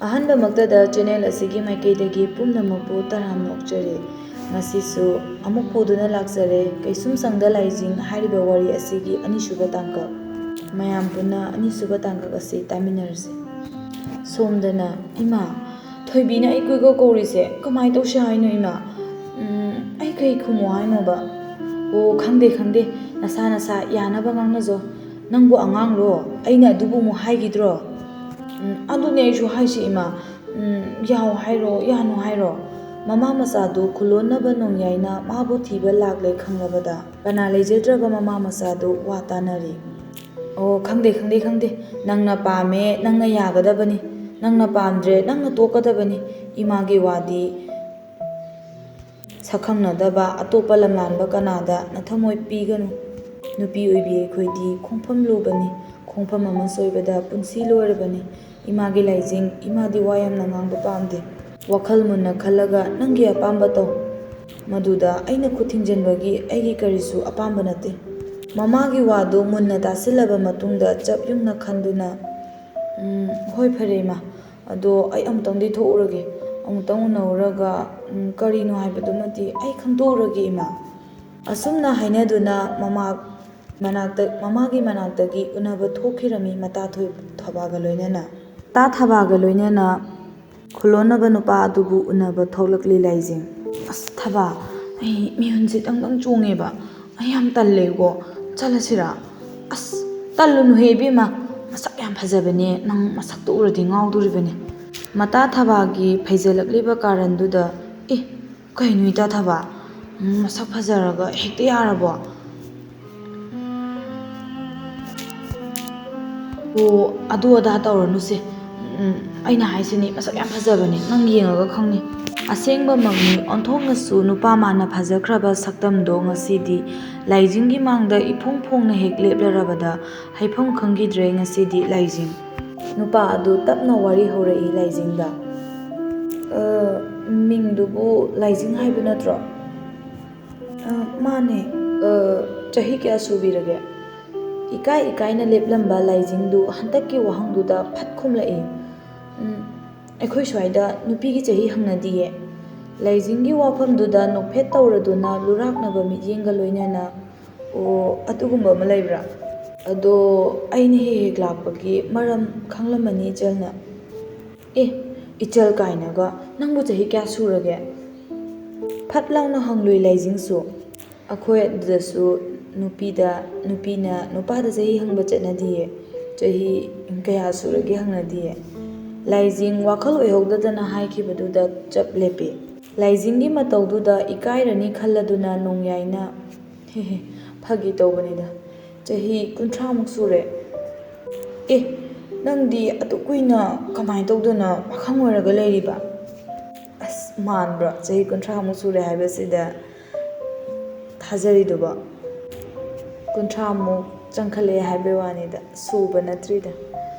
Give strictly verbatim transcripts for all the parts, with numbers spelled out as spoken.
ꯑꯍꯥꯟꯕꯃꯛꯇꯗ channel ꯑꯁꯤꯒꯤ ꯃꯥꯏꯀꯩꯗꯒꯤ ꯄꯨꯝꯅꯃꯛꯄꯨ ꯇꯔꯥꯝꯅ ꯑꯣꯛꯆꯔꯤ꯫ ꯉꯁꯤꯁꯨ ꯑꯃꯨꯛ ꯄꯨꯗꯨꯅ ꯂꯥꯛꯆꯔꯦ ꯀꯩꯁꯨꯝꯁꯪꯗ ꯂꯥꯏꯖꯤꯡ ꯍꯥꯏꯔꯤꯕ ꯋꯥꯔꯤ ꯑꯁꯤꯒꯤ ꯑꯅꯤꯁꯨꯕ ꯇꯥꯡꯀꯛ꯫ ꯃꯌꯥꯝ ꯄꯨꯟꯅ ꯑꯅꯤꯁꯨꯕ ꯇꯥꯡꯀꯛ ꯑꯁꯤ ꯇꯥꯃꯤꯟꯅꯔꯁꯤ꯫ ꯁꯣꯝꯗꯅ, "ꯏꯃꯥ, ꯊꯣꯏꯕꯤꯅ ꯑꯩ ꯀꯣꯏꯀꯧ ꯀꯧꯔꯤꯁꯦ ꯀꯃꯥꯏ ꯇꯧꯁꯦ ꯍꯥꯏꯅꯣ ꯏꯃꯥ? ꯎꯝ, ꯑꯩ ꯀꯩ ꯈꯨꯝꯃꯣ ꯍꯥꯏꯅꯣꯕ?" "ꯑꯣ, ꯈꯪꯗꯦ, ꯈꯪꯗꯦ, ꯅꯁꯥ ꯅꯁꯥ ꯌꯥꯅꯕ ꯉꯥꯡꯅꯖꯧ꯫ ꯅꯪꯕꯨ ꯑꯉꯥꯡꯂꯣ? ꯑꯩꯅ ꯑꯗꯨꯕꯨ ꯑꯃꯨꯛ ꯍꯥꯏꯈꯤꯗ꯭ꯔꯣ?" "ꯎꯝ, ꯑꯗꯨꯅꯦ ꯑꯩꯁꯨ ꯍꯥꯏꯁꯤ ꯏꯃꯥ꯫ ꯎꯝ, ꯌꯥꯎ ꯍꯥꯏꯔꯣ, ꯌꯥꯅꯨ ꯍꯥꯏꯔꯣ?" ꯃꯃꯥ ꯃꯆꯥꯗꯨ ꯈꯨꯂꯣꯟꯅꯕ ꯅꯣꯡꯌꯥꯏꯅ ꯃꯥꯕꯨ ꯊꯤꯕ ꯂꯥꯛꯂꯦ ꯈꯪꯂꯕꯗ ꯀꯅꯥ ꯂꯩꯖꯗ꯭ꯔꯕ ꯃꯃꯥ ꯃꯆꯥꯗꯨ ꯋꯥ ꯇꯥꯅꯔꯤ꯫ "ꯑꯣ, ꯈꯪꯗꯦ, ꯈꯪꯗꯦ, ꯈꯪꯗꯦ꯫ ꯅꯪꯅ ꯄꯥꯝꯃꯦ, ꯅꯪꯅ ꯌꯥꯒꯗꯕꯅꯤ꯫ ꯅꯪꯅ ꯄꯥꯝꯗ꯭ꯔꯦ, ꯅꯪꯅ ꯇꯣꯛꯀꯗꯕꯅꯤ꯫ ꯏꯃꯥꯒꯤ ꯋꯥꯗꯤ ꯁꯛꯈꯪꯅꯗꯕ ꯑꯇꯣꯞꯄ ꯂꯝꯂꯥꯟꯕ ꯀꯅꯥꯗ ꯅꯊꯃꯣꯏ ꯄꯤꯒꯅꯨ꯫ ꯅꯨꯄꯤ ꯑꯣꯏꯕꯤ ꯑꯩꯈꯣꯏꯗꯤ ꯈꯣꯡꯐꯝ ꯂꯨꯕꯅꯤ꯫ ꯈꯣꯡꯐꯝ ꯑꯃ ꯁꯣꯏꯕꯗ ꯄꯨꯟꯁꯤ ꯂꯣꯏꯔꯕꯅꯤ꯫ ꯏꯃꯥꯒꯤ ꯂꯥꯏꯖꯤꯡ, ꯏꯃꯥꯗꯤ ꯋꯥ ꯌꯥꯝꯅ ꯉꯥꯡꯕ ꯄꯥꯝꯗꯦ꯫ ꯋꯥꯈꯜ ꯃꯨꯟꯅ ꯈꯜꯂꯒ ꯅꯪꯒꯤ ꯑꯄꯥꯝꯕ ꯇꯧ꯫ ꯃꯗꯨꯗ ꯑꯩꯅ ꯈꯨꯠ ꯊꯤꯡꯖꯤꯟꯕꯒꯤ ꯑꯩꯒꯤ ꯀꯔꯤꯁꯨ ꯑꯄꯥꯝꯕ ꯅꯠꯇꯦ꯫" ꯃꯃꯥꯒꯤ ꯋꯥꯗꯨ ꯃꯨꯟꯅ ꯇꯥꯁꯤꯜꯂꯕ ꯃꯇꯨꯡꯗ ꯆꯞ ꯌꯨꯡꯅ ꯈꯟꯗꯨꯅ, "ꯎꯝ, ꯍꯣꯏ, ꯐꯔꯦ ꯏꯃꯥ꯫ ꯑꯗꯣ ꯑꯩ ꯑꯃꯨꯛꯇꯪꯗꯤ ꯊꯣꯛꯎꯔꯒꯦ꯫ ꯑꯃꯨꯛꯇꯪ ꯎꯅꯍꯧꯔꯒ, ꯎꯝ, ꯀꯔꯤꯅꯣ ꯍꯥꯏꯕꯗꯨꯃꯗꯤ ꯑꯩ ꯈꯪꯗꯣꯛꯎꯔꯒꯦ ꯏꯃꯥ꯫" ꯑꯁꯨꯝꯅ ꯍꯥꯏꯅꯗꯨꯅ ꯃꯃꯥ ꯃꯅꯥꯛꯇ, ꯃꯃꯥꯒꯤ ꯃꯅꯥꯛꯇꯒꯤ ꯎꯅꯕ ꯊꯣꯛꯈꯤꯔꯝꯃꯤ ꯃꯇꯥ ꯊꯣꯏ-, ꯊꯕꯥꯒ ꯂꯣꯏꯅꯅ꯫ ꯃꯇꯥ ꯊꯕꯥꯒ ꯂꯣꯏꯅꯅ ꯈꯨꯂꯣꯟꯅꯕ ꯅꯨꯄꯥ ꯑꯗꯨꯕꯨ ꯎꯅꯕ ꯊꯣꯛꯂꯛꯂꯤ ꯂꯥꯏꯖꯤꯡ꯫ "ꯑꯁ ꯊꯕꯥ, ꯑꯩ ꯃꯤꯍꯨꯟꯁꯦ ꯇꯪ ꯇꯪ ꯆꯣꯡꯉꯦꯕ꯫ ꯑꯩ ꯌꯥꯝ ꯇꯜꯂꯦꯀꯣ꯫ ꯆꯠꯂꯁꯤꯔꯥ? ꯑꯁ, ꯇꯜꯂꯨꯅꯨꯍꯦ ꯏꯕꯦꯝꯃ꯫ ꯃꯁꯛ ꯌꯥꯝ ꯐꯖꯕꯅꯦ꯫ ꯅꯪ ꯃꯁꯛꯇꯣ ꯎꯔꯗꯤ ꯉꯥꯎꯗꯣꯔꯤꯕꯅꯦ꯫" ꯃꯇꯥ ꯊꯕꯥꯒꯤ ꯐꯩꯖꯜꯂꯛꯂꯤꯕ ꯀꯥꯔꯟꯗꯨꯗ, "ꯑꯦ, ꯀꯩꯅꯣ ꯏꯇꯥ ꯊꯕꯥ? ꯎꯝ, ꯃꯁꯛ ꯐꯖꯔꯒ ꯍꯦꯛꯇ ꯌꯥꯔꯕꯣ?" "ꯑꯣ, ꯑꯗꯨ ꯑꯗꯥ ꯇꯧꯔꯅꯨꯁꯦ꯫ ꯎꯝ, ꯑꯩꯅ ꯍꯥꯏꯁꯤꯅꯤ, ꯃꯁꯛ ꯌꯥꯝ ꯐꯖꯕꯅꯤ, ꯅꯪ ꯌꯦꯡꯉꯒ ꯈꯪꯅꯤ꯫" ꯑꯁꯦꯡꯕꯃꯛꯅꯤ, ꯑꯣꯟꯊꯣꯛꯅꯁꯨ ꯅꯨꯄꯥ ꯃꯥꯟꯅ ꯐꯖꯈ꯭ꯔꯕ ꯁꯛꯇꯝꯗꯣ ꯉꯁꯤꯗꯤ ꯂꯥꯏꯖꯤꯡꯒꯤ ꯃꯥꯡꯗ ꯏꯐꯣꯡ ꯐꯣꯡꯅ ꯍꯦꯛ ꯂꯦꯞꯂꯔꯕꯗ ꯍꯥꯏꯐꯝ ꯈꯪꯈꯤꯗ꯭ꯔꯦ ꯉꯁꯤꯗꯤ ꯂꯥꯏꯖꯤꯡ꯫ ꯅꯨꯄꯥ ꯑꯗꯨ ꯇꯞꯅ ꯋꯥꯔꯤ ꯍꯧꯔꯛꯏ ꯂꯥꯏꯖꯤꯡꯗ꯫ "ꯑ, ꯃꯤꯡꯗꯨꯕꯨ ꯂꯥꯏꯖꯤꯡ ꯍꯥꯏꯕ ꯅꯠꯇ꯭ꯔꯣ?" "ꯑ, ꯃꯥꯅꯦ꯫ ꯑ, ꯆꯍꯤ ꯀꯌꯥ ꯁꯨꯕꯤꯔꯒꯦ?" ꯏꯀꯥꯏ ꯏꯀꯥꯏꯅ ꯂꯦꯞꯂꯝꯕ ꯂꯥꯏꯖꯤꯡꯗꯨ ꯍꯟꯗꯛꯀꯤ ꯋꯥꯍꯪꯗꯨꯗ ꯐꯠ ꯈꯨꯝꯂꯛꯏ꯫ "ꯎꯝ, ꯑꯩꯈꯣꯏ ꯁ꯭ꯋꯥꯏꯗ ꯅꯨꯄꯤꯒꯤ ꯆꯍꯤ ꯍꯪꯅꯗꯤꯌꯦ꯫ ꯂꯥꯏꯖꯤꯡꯒꯤ ꯋꯥꯐꯝꯗꯨꯗ ꯅꯣꯛꯐꯦꯠ ꯇꯧꯔꯗꯨꯅ ꯂꯨꯔꯥꯛꯅꯕ ꯃꯤꯠꯌꯦꯡꯒ ꯂꯣꯏꯅꯅ, "ꯑꯣ, ꯑꯗꯨꯒꯨꯝꯕ ꯑꯃ ꯂꯩꯕ꯭ꯔꯥ? ꯑꯗꯣ ꯑꯩꯅ ꯍꯦꯛ ꯍꯦꯛ ꯂꯥꯛꯄꯒꯤ ꯃꯔꯝ ꯈꯪꯂꯝꯃꯅꯤ ꯏꯆꯜꯅ꯫" "ꯑꯦ, ꯏꯆꯜ ꯀꯥꯏꯅꯒ, ꯅꯪꯕꯨ ꯆꯍꯤ ꯀꯌꯥ ꯁꯨꯔꯒꯦ?" ꯐꯠ ꯂꯥꯎꯅ ꯍꯪꯂꯨꯏ ꯂꯥꯏꯖꯤꯡꯁꯨ꯫ ꯑꯩꯈꯣꯏ ꯑꯗꯨꯗꯁꯨ ꯅꯨꯄꯤꯗ, ꯅꯨꯄꯤꯅ ꯅꯨꯄꯥꯗ ꯆꯍꯤ ꯍꯪꯕ ꯆꯠꯅꯗꯤꯌꯦ꯫ "ꯆꯍꯤ ꯀꯌꯥ ꯁꯨꯔꯒꯦ?" ꯍꯪꯅꯗꯤꯌꯦ꯫ ꯂꯥꯏꯖꯤꯡ ꯋꯥꯈꯜ ꯑꯣꯏꯍꯧꯗꯗꯅ ꯍꯥꯏꯈꯤꯕꯗꯨꯗ ꯆꯞ ꯂꯦꯞꯄꯤ꯫ ꯂꯥꯏꯖꯤꯡꯒꯤ ꯃꯇꯧꯗꯨꯗ ꯏꯀꯥꯏꯔꯅꯤ ꯈꯜꯂꯗꯨꯅ ꯅꯣꯡꯌꯥꯏꯅ, "ꯍꯦ ꯍꯦ, ꯐꯥꯒꯤ ꯇꯧꯕꯅꯤꯗ꯫ ꯆꯍꯤ ꯀꯨꯟꯊ꯭ꯔꯥꯃꯨꯛ ꯁꯨꯔꯦ꯫" "ꯑꯦ, ꯅꯪꯗꯤ ꯑꯗꯨꯛ ꯀꯨꯏꯅ ꯀꯃꯥꯏꯅ ꯇꯧꯗꯅ ꯄꯥꯈꯪ ꯑꯣꯏꯔꯒ ꯂꯩꯔꯤꯕ?" "ꯑꯁ, ꯃꯥꯟꯕ꯭ꯔꯣ? ꯆꯍꯤ ꯀꯨꯟꯊ꯭ꯔꯥꯃꯨꯛ ꯁꯨꯔꯦ ꯍꯥꯏꯕꯁꯤꯗ ꯊꯥꯖꯔꯤꯗꯨꯕꯣ?" "ꯀꯨꯟꯊ꯭ꯔꯥꯃꯨꯛ ꯆꯪꯈꯠꯂꯛꯑꯦ ꯍꯥꯏꯕꯩ ꯋꯥꯅꯤꯗ, ꯁꯨꯕ ꯅꯠꯇ꯭ꯔꯤꯗ꯫"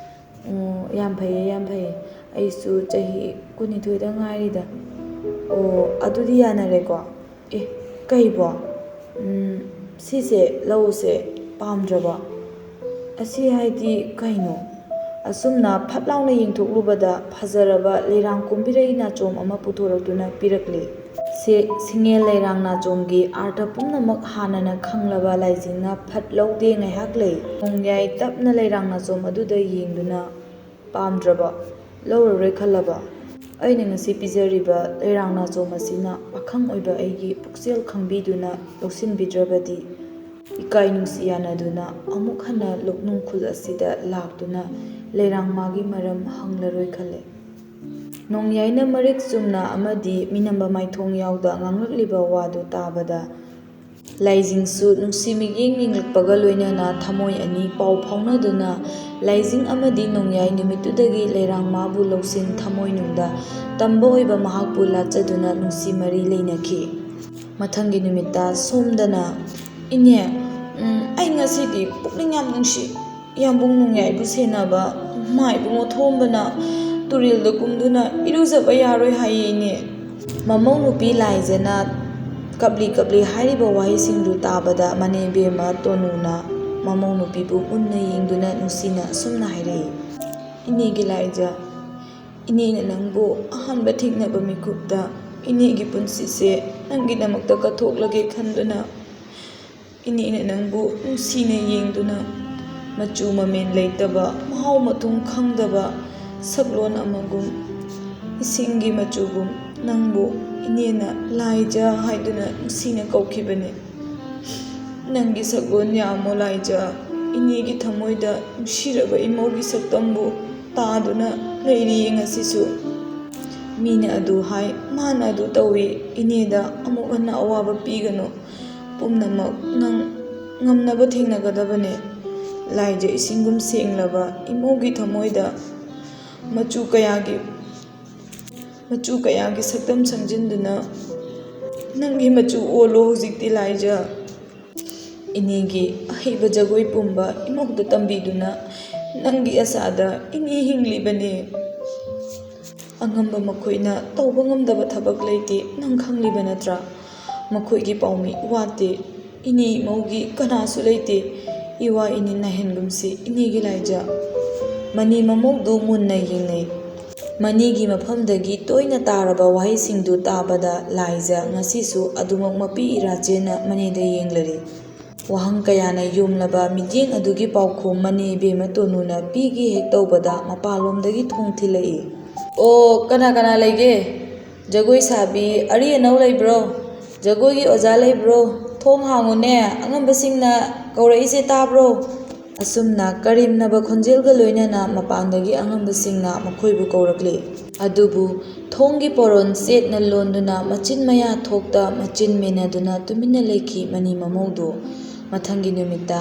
"ꯑꯣ, ꯌꯥꯝ ꯐꯩꯌꯦ, ꯌꯥꯝ ꯐꯩꯌꯦ꯫ ꯑꯩꯁꯨ ꯆꯍꯤ ꯀꯨꯟꯅꯤꯊꯣꯏꯗ ꯉꯥꯏꯔꯤꯗ꯫" "ꯑꯣ, ꯑꯗꯨꯗꯤ ꯌꯥꯅꯔꯦꯀꯣ꯫" "ꯑꯦ, ꯀꯩꯕꯣ? ꯎꯝ, ꯁꯤꯁꯦ ꯂꯧꯁꯦ ꯄꯥꯝꯗ꯭ꯔꯕꯣ?" "ꯑꯁꯤ ꯍꯥꯏꯗꯤ ꯀꯩꯅꯣ?" ꯑꯁꯨꯝꯅ ꯐꯠ ꯂꯥꯎꯅ ꯌꯦꯡꯊꯣꯛꯂꯨꯕꯗ ꯐꯖꯔꯕ ꯂꯩꯔꯥꯡ ꯀꯨꯝꯕꯤꯔꯩ ꯅꯥꯆꯣꯝ ꯑꯃ ꯄꯨꯊꯣꯔꯛꯇꯨꯅ ꯄꯤꯔꯛꯂꯤ꯫ ꯁꯦ-, ꯁꯤꯡꯉꯦꯜ ꯂꯩꯔꯥꯡ ꯅꯥꯆꯣꯝꯒꯤ ꯑꯥꯔꯊ ꯄꯨꯝꯅꯃꯛ ꯍꯥꯟꯅꯅ ꯈꯪꯂꯕ ꯂꯥꯏꯖꯤꯡꯅ ꯐꯠ ꯂꯧꯗꯦ ꯉꯥꯏꯍꯥꯛ ꯂꯩ꯫ ꯅꯣꯡꯌꯥꯏ ꯇꯞꯅ ꯂꯩꯔꯥꯡ ꯅꯥꯆꯣꯝ ꯑꯗꯨꯗ ꯌꯦꯡꯗꯨꯅ, "ꯄꯥꯝꯗ꯭ꯔꯕ? ꯂꯧꯔꯔꯣꯏ ꯈꯜꯂꯕ?" ꯑꯩꯅ ꯉꯁꯤ ꯄꯤꯖꯔꯤꯕ ꯂꯩꯔꯥꯡ ꯅꯥꯆꯣꯝ ꯑꯁꯤꯅ ꯄꯥꯈꯪ ꯑꯣꯏꯕ ꯑꯩꯒꯤ ꯄꯨꯛꯆꯦꯜ ꯈꯪꯕꯤꯗꯨꯅ ꯂꯧꯁꯤꯟꯕꯤꯗ꯭ꯔꯕꯗꯤ, ꯏꯀꯥꯏ ꯅꯨꯡꯁꯤ ꯌꯥꯅꯗꯨꯅ ꯑꯃꯨꯛ ꯍꯟꯅ ꯂꯣꯛꯅꯨꯡ ꯈꯨꯜ ꯑꯁꯤꯗ ꯂꯥꯛꯇꯨꯅ ꯂꯩꯔꯥꯡ ꯃꯥꯒꯤ ꯃꯔꯝ ꯍꯪꯂꯔꯣꯏ ꯈꯜꯂꯦ꯫ ꯅꯣꯡꯌꯥꯏꯅ ꯃꯔꯤꯛ ꯆꯨꯝꯅ ꯑꯃꯗꯤ ꯃꯤꯅꯝꯕ ꯃꯥꯏꯊꯣꯡ ꯌꯥꯎꯗ ꯉꯥꯡꯂꯛꯂꯤꯕ ꯋꯥꯗꯨ ꯇꯥꯕꯗ, ꯂꯥꯏꯖꯤꯡꯁꯨ ꯅꯨꯡꯁꯤ ꯃꯤꯠꯌꯦꯡ ꯌꯦꯡꯂꯛꯄꯒ ꯂꯣꯏꯅꯅ ꯊꯃꯣꯏ ꯑꯅꯤ ꯄꯥꯎ ꯐꯥꯎꯅꯗꯨꯅ, ꯂꯥꯏꯖꯤꯡ ꯑꯃꯗꯤ ꯅꯣꯡꯌꯥꯏ ꯅꯨꯃꯤꯠꯇꯨꯗꯒꯤ ꯂꯩꯔꯥꯡ ꯃꯥꯕꯨ ꯂꯧꯁꯤꯟ ꯊꯃꯣꯏꯅꯨꯡꯗ ꯇꯝꯕ ꯑꯣꯏꯕ ꯃꯍꯥꯛꯄꯨ ꯂꯥꯠꯆꯗꯨꯅ ꯅꯨꯡꯁꯤ ꯃꯔꯤ ꯂꯩꯅꯈꯤ꯫ ꯃꯊꯪꯒꯤ ꯅꯨꯃꯤꯠꯇ ꯁꯣꯝꯗꯅ, "ꯏꯅꯦ, ꯎꯝ, ꯑꯩ ꯉꯁꯤꯗꯤ ꯄꯨꯛꯅꯤꯡ ꯌꯥꯝ ꯅꯨꯡꯁꯤ꯫ ꯏꯌꯥꯝꯕꯨꯡ ꯅꯣꯡꯌꯥꯏꯕꯨ ꯁꯦꯟꯅꯕ ꯃꯥꯏꯕꯨ ꯃꯣꯠꯊꯣꯛꯑꯝꯕꯅ ꯇꯨꯔꯦꯜꯗ ꯀꯨꯝꯗꯨꯅ ꯏꯔꯨꯖꯕ ꯌꯥꯔꯣꯏ ꯍꯥꯏꯌꯦ, ꯏꯅꯦ꯫" ꯃꯃꯧ ꯅꯨꯄꯤ ꯂꯥꯏꯖꯅ ꯀꯞꯂꯤ ꯀꯞꯂꯤ ꯍꯥꯏꯔꯤꯕ ꯋꯥꯍꯩꯁꯤꯡꯗꯨ ꯇꯥꯕꯗ ꯃꯅꯦꯝꯕꯦꯝꯃ ꯇꯣꯅꯨꯅ ꯃꯃꯧ ꯅꯨꯄꯤꯕꯨ ꯃꯨꯟꯅ ꯌꯦꯡꯗꯨꯅ ꯅꯨꯡꯁꯤꯅ ꯑꯁꯨꯝꯅ ꯍꯥꯏꯔꯛꯏ, "ꯏꯅꯦꯒꯤ ꯂꯥꯏꯖ, ꯏꯅꯦꯅ ꯅꯪꯕꯨ ꯑꯍꯥꯟꯕ ꯊꯦꯡꯅꯕ ꯃꯤꯀꯨꯞꯇ ꯏꯅꯦꯒꯤ ꯄꯨꯟꯁꯤꯁꯦ ꯅꯪꯒꯤꯗꯃꯛꯇ ꯀꯠꯊꯣꯛꯂꯒꯦ ꯈꯟꯗꯨꯅ, ꯏꯅꯦꯅ ꯅꯪꯕꯨ ꯅꯨꯡꯁꯤꯅ ꯌꯦꯡꯗꯨꯅ, ꯃꯆꯨ ꯃꯃꯦꯟ ꯂꯩꯇꯕ, ꯃꯍꯥꯎ ꯃꯊꯨꯝ ꯈꯪꯗꯕ ꯁꯛꯂꯣꯟ ꯑꯃꯒꯨꯝ, ꯏꯁꯤꯡꯒꯤ ꯃꯆꯨꯒꯨꯝ ꯅꯪꯕꯨ ꯏꯅꯦꯅ ꯂꯥꯏꯖ ꯍꯥꯏꯗꯨꯅ ꯅꯨꯡꯁꯤꯅ ꯀꯧꯈꯤꯕꯅꯤ꯫ ꯅꯪꯒꯤ ꯁꯛꯂꯣꯟ ꯌꯥꯝꯃꯣ ꯂꯥꯏꯖ, ꯏꯅꯦꯒꯤ ꯊꯃꯣꯏꯗ ꯅꯨꯡꯁꯤꯔꯕ ꯏꯃꯧꯒꯤ ꯁꯛꯇꯝꯕꯨ ꯇꯥꯗꯨꯅ ꯂꯩꯔꯤ ꯉꯁꯤꯁꯨ꯫ ꯃꯤꯅ ꯑꯗꯨ ꯍꯥꯏ, ꯃꯥꯅ ꯑꯗꯨ ꯇꯧꯏ, ꯏꯅꯦꯗ ꯑꯃꯨꯛ ꯍꯟꯅ ꯑꯋꯥꯕ ꯄꯤꯒꯅꯨ꯫ ꯄꯨꯝꯅꯃꯛ ꯅꯪ ꯉꯝꯅꯕ ꯊꯦꯡꯅꯒꯗꯕꯅꯦ꯫ ꯂꯥꯏꯖ ꯏꯁꯤꯡꯒꯨꯝ ꯁꯦꯡꯂꯕ ꯏꯃꯧꯒꯤ ꯊꯃꯣꯏꯗ ꯃꯆꯨ ꯀꯌꯥꯒꯤ, ꯃꯆꯨ ꯀꯌꯥꯒꯤ ꯁꯛꯇꯝ ꯁꯪꯖꯤꯟꯗꯨꯅ ꯅꯪꯒꯤ ꯃꯆꯨ ꯑꯣꯜꯂꯣ ꯍꯧꯖꯤꯛꯇꯤ ꯂꯥꯏꯖ꯫ ꯏꯅꯦꯒꯤ ꯑꯍꯩꯕ ꯖꯒꯣꯏ ꯄꯨꯝꯕ ꯏꯃꯧꯗ ꯇꯝꯕꯤꯗꯨꯅ ꯅꯪꯒꯤ ꯑꯁꯥꯗ ꯏꯅꯦ ꯍꯤꯡꯂꯤꯕꯅꯦ꯫ ꯑꯉꯝꯕ ꯃꯈꯣꯏꯅ ꯇꯧꯕ ꯉꯝꯗꯕ ꯊꯕꯛ ꯂꯩꯇꯦ, ꯅꯪ ꯈꯪꯂꯤꯕ ꯅꯠꯇ꯭ꯔꯥ? ꯃꯈꯣꯏꯒꯤ ꯄꯥꯎꯃꯤ ꯋꯥꯠꯇꯦ꯫ ꯏꯅꯦ ꯏꯃꯧꯒꯤ ꯀꯅꯥꯁꯨ ꯂꯩꯇꯦ꯫ ꯏꯋꯥ ꯏꯅꯤꯟ ꯅꯥꯏꯍꯟꯒꯨꯝꯁꯤ ꯏꯅꯦꯒꯤ ꯂꯥꯏꯖ꯫ ꯃꯅꯤ ꯃꯃꯧꯗꯨ ꯃꯨꯟꯅ ꯌꯦꯡꯅꯩ꯫ ꯃꯅꯤꯒꯤ ꯃꯐꯝꯗꯒꯤ ꯇꯣꯏꯅ ꯇꯥꯔꯕ ꯋꯥꯍꯩꯁꯤꯡꯗꯨ ꯇꯥꯕꯗ ꯂꯥꯏꯖ ꯉꯁꯤꯁꯨ ꯑꯗꯨꯃꯛ ꯃꯄꯤ ꯏꯔꯥ ꯆꯦꯟꯅ ꯃꯅꯦꯗ ꯌꯦꯡꯂꯔꯤ꯫ ꯋꯥꯍꯪ ꯀꯌꯥꯅ ꯌꯣꯝꯂꯕ ꯃꯤꯠꯌꯦꯡ ꯑꯗꯨꯒꯤ ꯄꯥꯎꯈꯨꯝ ꯃꯅꯦ ꯏꯕꯦꯝꯃ ꯇꯣꯅꯨꯅ ꯄꯤꯒꯦ ꯍꯦꯛ ꯇꯧꯕꯗ ꯃꯄꯥꯟꯂꯣꯝꯗꯒꯤ ꯊꯣꯡ ꯊꯤꯜꯂꯛꯏ꯫ "ꯑꯣ, ꯀꯅꯥ ꯀꯅꯥ ꯂꯩꯒꯦ? ꯖꯒꯣꯏ ꯁꯥꯕꯤ ꯑꯔꯤ ꯑꯅꯧ ꯂꯩꯕ꯭ꯔꯣ? ꯖꯒꯣꯏꯒꯤ ꯑꯣꯖꯥ ꯂꯩꯕ꯭ꯔꯣ? ꯊꯣꯡ ꯍꯥꯡꯉꯨꯅꯦ, ꯑꯉꯝꯕꯁꯤꯡꯅ ꯀꯧꯔꯛꯏꯁꯦ ꯇꯥꯕ꯭ꯔꯣ?" ꯑꯁꯨꯝꯅ ꯀꯔꯦꯝꯅꯕ ꯈꯣꯟꯖꯦꯜꯒ ꯂꯣꯏꯅꯅ ꯃꯄꯥꯟꯗꯒꯤ ꯑꯉꯝꯕꯁꯤꯡꯅ ꯃꯈꯣꯏꯕꯨ ꯀꯧꯔꯛꯂꯤ꯫ ꯑꯗꯨꯕꯨ ꯊꯣꯡꯒꯤ ꯄꯣꯔꯣꯟ ꯆꯦꯠꯅ ꯂꯣꯟꯗꯨꯅ ꯃꯆꯤꯟ ꯃꯌꯥ ꯊꯣꯛꯇ ꯃꯆꯤꯟ ꯃꯦꯟꯅꯗꯨꯅ ꯇꯨꯃꯤꯟꯅ ꯂꯩꯈꯤ ꯃꯅꯤ ꯃꯃꯧꯗꯨ꯫ ꯃꯊꯪꯒꯤ ꯅꯨꯃꯤꯠꯇ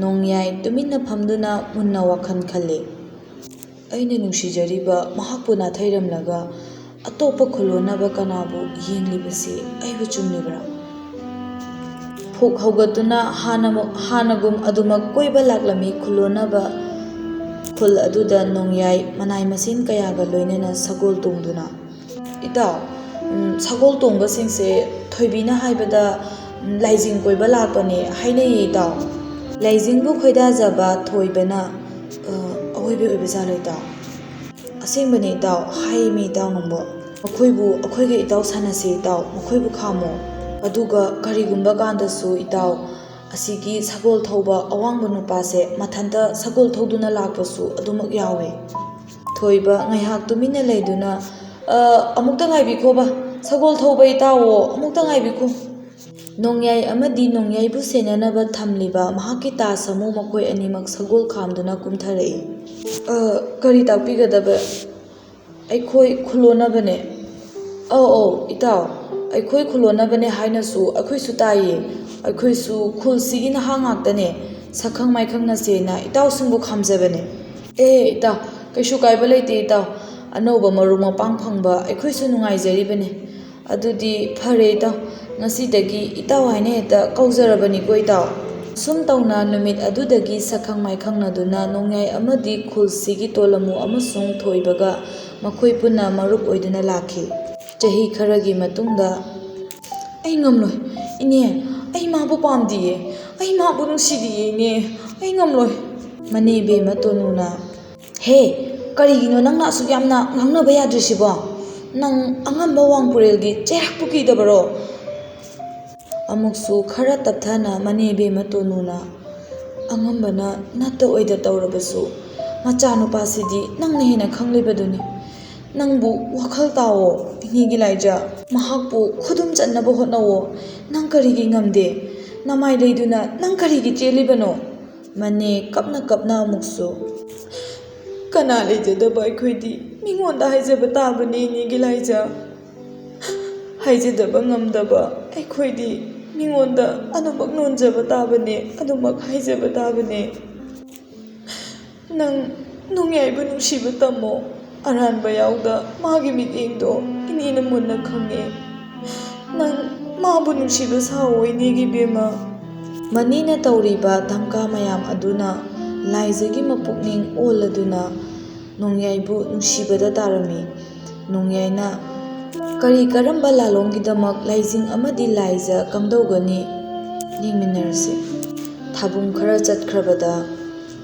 ꯅꯣꯡꯌꯥꯏ ꯇꯨꯃꯤꯟꯅ ꯐꯝꯗꯨꯅ ꯃꯨꯟꯅ ꯋꯥꯈꯜ ꯈꯜꯂꯤ꯫ "ꯑꯩꯅ ꯅꯨꯡꯁꯤꯖꯔꯤꯕ ꯃꯍꯥꯛꯄꯨ ꯅꯥꯊꯩꯔꯝꯂꯒ ꯑꯇꯣꯞꯄ ꯈꯨꯜꯂꯣꯟꯅꯕ ꯀꯅꯥꯕꯨ ꯌꯦꯡꯂꯤꯕꯁꯤ ꯑꯩꯕꯨ ꯆꯨꯝꯂꯤꯕ꯭ꯔꯥ?" ꯐꯨꯛ ꯍꯧꯒꯠꯇꯨꯅ ꯍꯥꯟꯅꯃꯛ-, ꯍꯥꯟꯅꯒꯨꯝ ꯑꯗꯨꯃꯛ ꯀꯣꯏꯕ ꯂꯥꯛꯂꯝꯃꯤ ꯈꯨꯜꯂꯣꯟꯅꯕ ꯈꯨꯜ ꯑꯗꯨꯗ ꯅꯣꯡꯌꯥꯏ ꯃꯅꯥꯏ ꯃꯁꯤꯟ ꯀꯌꯥꯒ ꯂꯣꯏꯅꯅ ꯁꯒꯣꯜ ꯇꯣꯡꯗꯨꯅ꯫ "ꯏꯇꯥꯎ, ꯎꯝ, ꯁꯒꯣꯜ ꯇꯣꯡꯕꯁꯤꯡꯁꯦ ꯊꯣꯏꯕꯤꯅ ꯍꯥꯏꯕꯗ, ꯎꯝ, ꯂꯥꯏꯖꯤꯡ ꯀꯣꯏꯕ ꯂꯥꯛꯄꯅꯦ ꯍꯥꯏꯅꯩꯌꯦ ꯏꯇꯥꯎ꯫ ꯂꯥꯏꯖꯤꯡꯕꯨ ꯈꯣꯏꯗꯥꯖꯕ ꯊꯣꯏꯕꯅ, ꯑ, ꯑꯋꯣꯏꯕ ꯑꯣꯏꯕ ꯖꯥꯠꯂꯣ ꯏꯇꯥꯎ?" "ꯑꯁꯦꯡꯕꯅꯦ ꯏꯇꯥꯎ, ꯍꯥꯏꯃꯤ ꯏꯇꯥꯎ ꯅꯪꯕꯣ꯫ ꯃꯈꯣꯏꯕꯨ ꯑꯩꯈꯣꯏꯒ ꯏꯇꯥꯎ ꯁꯥꯟꯅꯁꯤ ꯏꯇꯥꯎ, ꯃꯈꯣꯏꯕꯨ ꯈꯥꯝꯃꯣ꯫ ꯑꯗꯨꯒ ꯀꯔꯤꯒꯨꯝꯕ ꯀꯥꯟꯗꯁꯨ ꯏꯇꯥꯎ, ꯑꯁꯤꯒꯤ ꯁꯒꯣꯜ ꯊꯧꯕ ꯑꯋꯥꯡꯕ ꯅꯨꯄꯥꯁꯦ ꯃꯊꯟꯇ ꯁꯒꯣꯜ ꯊꯧꯗꯨꯅ ꯂꯥꯛꯄꯁꯨ ꯑꯗꯨꯃꯛ ꯌꯥꯎꯋꯦ"꯫ ꯊꯣꯏꯕ ꯉꯥꯏꯍꯥꯛ ꯇꯨꯃꯤꯟꯅ ꯂꯩꯗꯨꯅ, "ꯑ, ꯑꯃꯨꯛꯇ ꯉꯥꯏꯕꯤꯈꯣꯕ, ꯁꯒꯣꯜ ꯊꯧꯕ ꯏꯇꯥꯎꯋꯣ, ꯑꯃꯨꯛꯇ ꯉꯥꯏꯕꯤꯈꯣ"꯫ ꯅꯣꯡꯌꯥꯏ ꯑꯃꯗꯤ ꯅꯣꯡꯌꯥꯏꯕꯨ ꯁꯦꯟꯅꯅꯕ ꯊꯝꯂꯤꯕ ꯃꯍꯥꯛꯀꯤ ꯇꯥ ꯁꯥꯃꯨ ꯃꯈꯣꯏ ꯑꯅꯤꯃꯛ ꯁꯒꯣꯜ ꯈꯥꯝꯗꯨꯅ ꯀꯨꯝꯊꯔꯛꯏ꯫ "ꯑ, ꯀꯔꯤ ꯇꯥꯛꯄꯤꯒꯗꯕ?" "ꯑꯩꯈꯣꯏ ꯈꯨꯂꯣꯟꯅꯕꯅꯦ"꯫ "ꯑꯧ, ꯑꯧ, ꯏꯇꯥꯎ, ꯑꯩꯈꯣꯏ ꯈꯨꯂꯣꯟꯅꯕꯅꯦ ꯍꯥꯏꯅꯁꯨ ꯑꯩꯈꯣꯏꯁꯨ ꯇꯥꯏꯌꯦ꯫ ꯑꯩꯈꯣꯏꯁꯨ ꯈꯨꯜꯁꯤꯒꯤ ꯅꯍꯥ ꯉꯥꯛꯇꯅꯦ, ꯁꯛꯈꯪ ꯃꯥꯏꯈꯪꯅꯁꯦꯅ ꯏꯇꯥꯎꯁꯤꯡꯕꯨ ꯈꯥꯝꯖꯕꯅꯦ"꯫ "ꯑꯦ, ꯏꯇꯥꯎ, ꯀꯩꯁꯨ ꯀꯥꯏꯕ ꯂꯩꯇꯦ ꯏꯇꯥꯎ, ꯑꯅꯧꯕ ꯃꯔꯨꯞ ꯃꯄꯥꯡ ꯐꯪꯕ ꯑꯩꯈꯣꯏꯁꯨ ꯅꯨꯡꯉꯥꯏꯖꯔꯤꯕꯅꯦ꯫ ꯑꯗꯨꯗꯤ ꯐꯔꯦ ꯏꯇꯥꯎ, ꯉꯁꯤꯗꯒꯤ ꯏꯇꯥꯎ ꯍꯥꯏꯅ ꯍꯦꯛꯇ ꯀꯧꯖꯔꯕꯅꯤꯀꯣ ꯏꯇꯥꯎ"꯫ ꯁꯨꯝ ꯇꯧꯅ ꯅꯨꯃꯤꯠ ꯑꯗꯨꯗꯒꯤ ꯁꯛꯈꯪ ꯃꯥꯏꯈꯪꯅꯗꯨꯅ ꯅꯣꯡꯌꯥꯏ ꯑꯃꯗꯤ ꯈꯨꯜꯁꯤꯒꯤ ꯇꯣꯂꯃꯨ ꯑꯃꯁꯨꯡ ꯊꯣꯏꯕꯒ ꯃꯈꯣꯏ ꯄꯨꯟꯅ ꯃꯔꯨꯞ ꯑꯣꯏꯗꯨꯅ ꯂꯥꯛꯈꯤ꯫ ꯆꯍꯤ ꯈꯔꯒꯤ ꯃꯇꯨꯡꯗ, "ꯑꯩ ꯉꯝꯂꯣꯏ, ꯏꯅꯦ, ꯑꯩ ꯃꯥꯕꯨ ꯄꯥꯝꯗꯤꯌꯦ, ꯑꯩ ꯃꯥꯕꯨ ꯅꯨꯡꯁꯤꯗꯤꯌꯦ ꯏꯅꯦ, ꯑꯩ ꯉꯝꯂꯣꯏ"꯫ ꯃꯅꯦ ꯕꯦꯝꯃ ꯇꯣꯅꯨꯅ, "ꯍꯦ, ꯀꯔꯤꯒꯤꯅꯣ ꯅꯪꯅ ꯑꯁꯨꯛ ꯌꯥꯝꯅ ꯉꯥꯡꯅꯕ ꯌꯥꯗ꯭ꯔꯤꯁꯤꯕꯣ? ꯅꯪ ꯑꯉꯝꯕ ꯋꯥꯡꯄꯨꯔꯦꯜꯒꯤ ꯆꯩꯔꯥꯛꯄꯨ ꯀꯤꯗꯕꯔꯣ?" ꯑꯃꯨꯛꯁꯨ ꯈꯔ ꯇꯞꯊꯅ ꯃꯅꯦ ꯕꯦꯝꯃ ꯇꯣꯅꯨꯅ, "ꯑꯉꯝꯕꯅ ꯅꯠꯇ ꯑꯣꯏꯗ ꯇꯧꯔꯕꯁꯨ, ꯃꯆꯥꯅꯨꯄꯥꯁꯤꯗꯤ ꯅꯪꯅ ꯍꯦꯟꯅ ꯈꯪꯂꯤꯕꯗꯨꯅꯤ꯫ ꯅꯪꯕꯨ ꯋꯥꯈꯜ ꯇꯥꯎꯑꯣ, ꯏꯅꯦꯒꯤ ꯂꯥꯏꯖ꯫ ꯃꯍꯥꯛꯄꯨ ꯈꯨꯗꯨꯝ ꯆꯟꯅꯕ ꯍꯣꯠꯅꯧꯑꯣ꯫ ꯅꯪ ꯀꯔꯤꯒꯤ ꯉꯝꯗꯦ? ꯅꯃꯥꯏ ꯂꯩꯗꯨꯅ ꯅꯪ ꯀꯔꯤꯒꯤ ꯆꯦꯜꯂꯤꯕꯅꯣ?" ꯃꯅꯦ ꯀꯞꯅ ꯀꯞꯅ ꯑꯃꯨꯛꯁꯨ, "ꯀꯅꯥ ꯂꯩꯖꯗꯕ ꯑꯩꯈꯣꯏꯗꯤ ꯃꯤꯉꯣꯟꯗ ꯍꯥꯏꯖꯕ ꯇꯥꯕꯅꯤ, ꯏꯅꯦꯒꯤ ꯂꯥꯏꯖ꯫ ꯍꯥꯏꯖꯗꯕ ꯉꯝꯗꯕ ꯑꯩꯈꯣꯏꯗꯤ ꯃꯤꯉꯣꯟꯗ ꯑꯗꯨꯃꯛ ꯅꯣꯟꯖꯕ ꯇꯥꯕꯅꯦ, ꯑꯗꯨꯃꯛ ꯍꯥꯏꯖꯕ ꯇꯥꯕꯅꯦ꯫ ꯅꯪ ꯅꯣꯡꯌꯥꯏꯕꯨ ꯅꯨꯡꯁꯤꯕ ꯇꯝꯃꯣ꯫ ꯑꯔꯥꯟꯕ ꯌꯥꯎꯗ ꯃꯥꯒꯤ ꯃꯤꯠꯌꯦꯡꯗꯣ ꯏꯅꯦꯅ ꯃꯨꯟꯅ ꯈꯪꯉꯦ꯫ ꯅꯪ ꯃꯥꯕꯨ ꯅꯨꯡꯁꯤꯕ ꯁꯥꯑꯣ, ꯏꯅꯦꯒꯤ ꯕꯦꯝꯃ"꯫ ꯃꯅꯤꯅ ꯇꯧꯔꯤꯕ ꯙꯝꯀꯥ ꯃꯌꯥꯝ ꯑꯗꯨꯅ ꯂꯥꯏꯖꯒꯤ ꯃꯄꯨꯛꯅꯤꯡ ꯑꯣꯜꯂꯗꯨꯅ ꯅꯣꯡꯌꯥꯏꯕꯨ ꯅꯨꯡꯁꯤꯕꯗ ꯇꯥꯔꯝꯃꯤ꯫ ꯅꯣꯡꯌꯥꯏꯅ, "ꯀꯔꯤ ꯀꯔꯝꯕ ꯂꯥꯂꯣꯡꯒꯤꯗꯃꯛ ꯂꯥꯏꯖꯤꯡ ꯑꯃꯗꯤ ꯂꯥꯏꯖ ꯀꯝꯗꯧꯒꯅꯤ? ꯌꯦꯡꯃꯤꯟꯅꯔꯁꯤ"꯫ ꯊꯥꯕꯨꯡ ꯈꯔ ꯆꯠꯈ꯭ꯔꯕꯗ,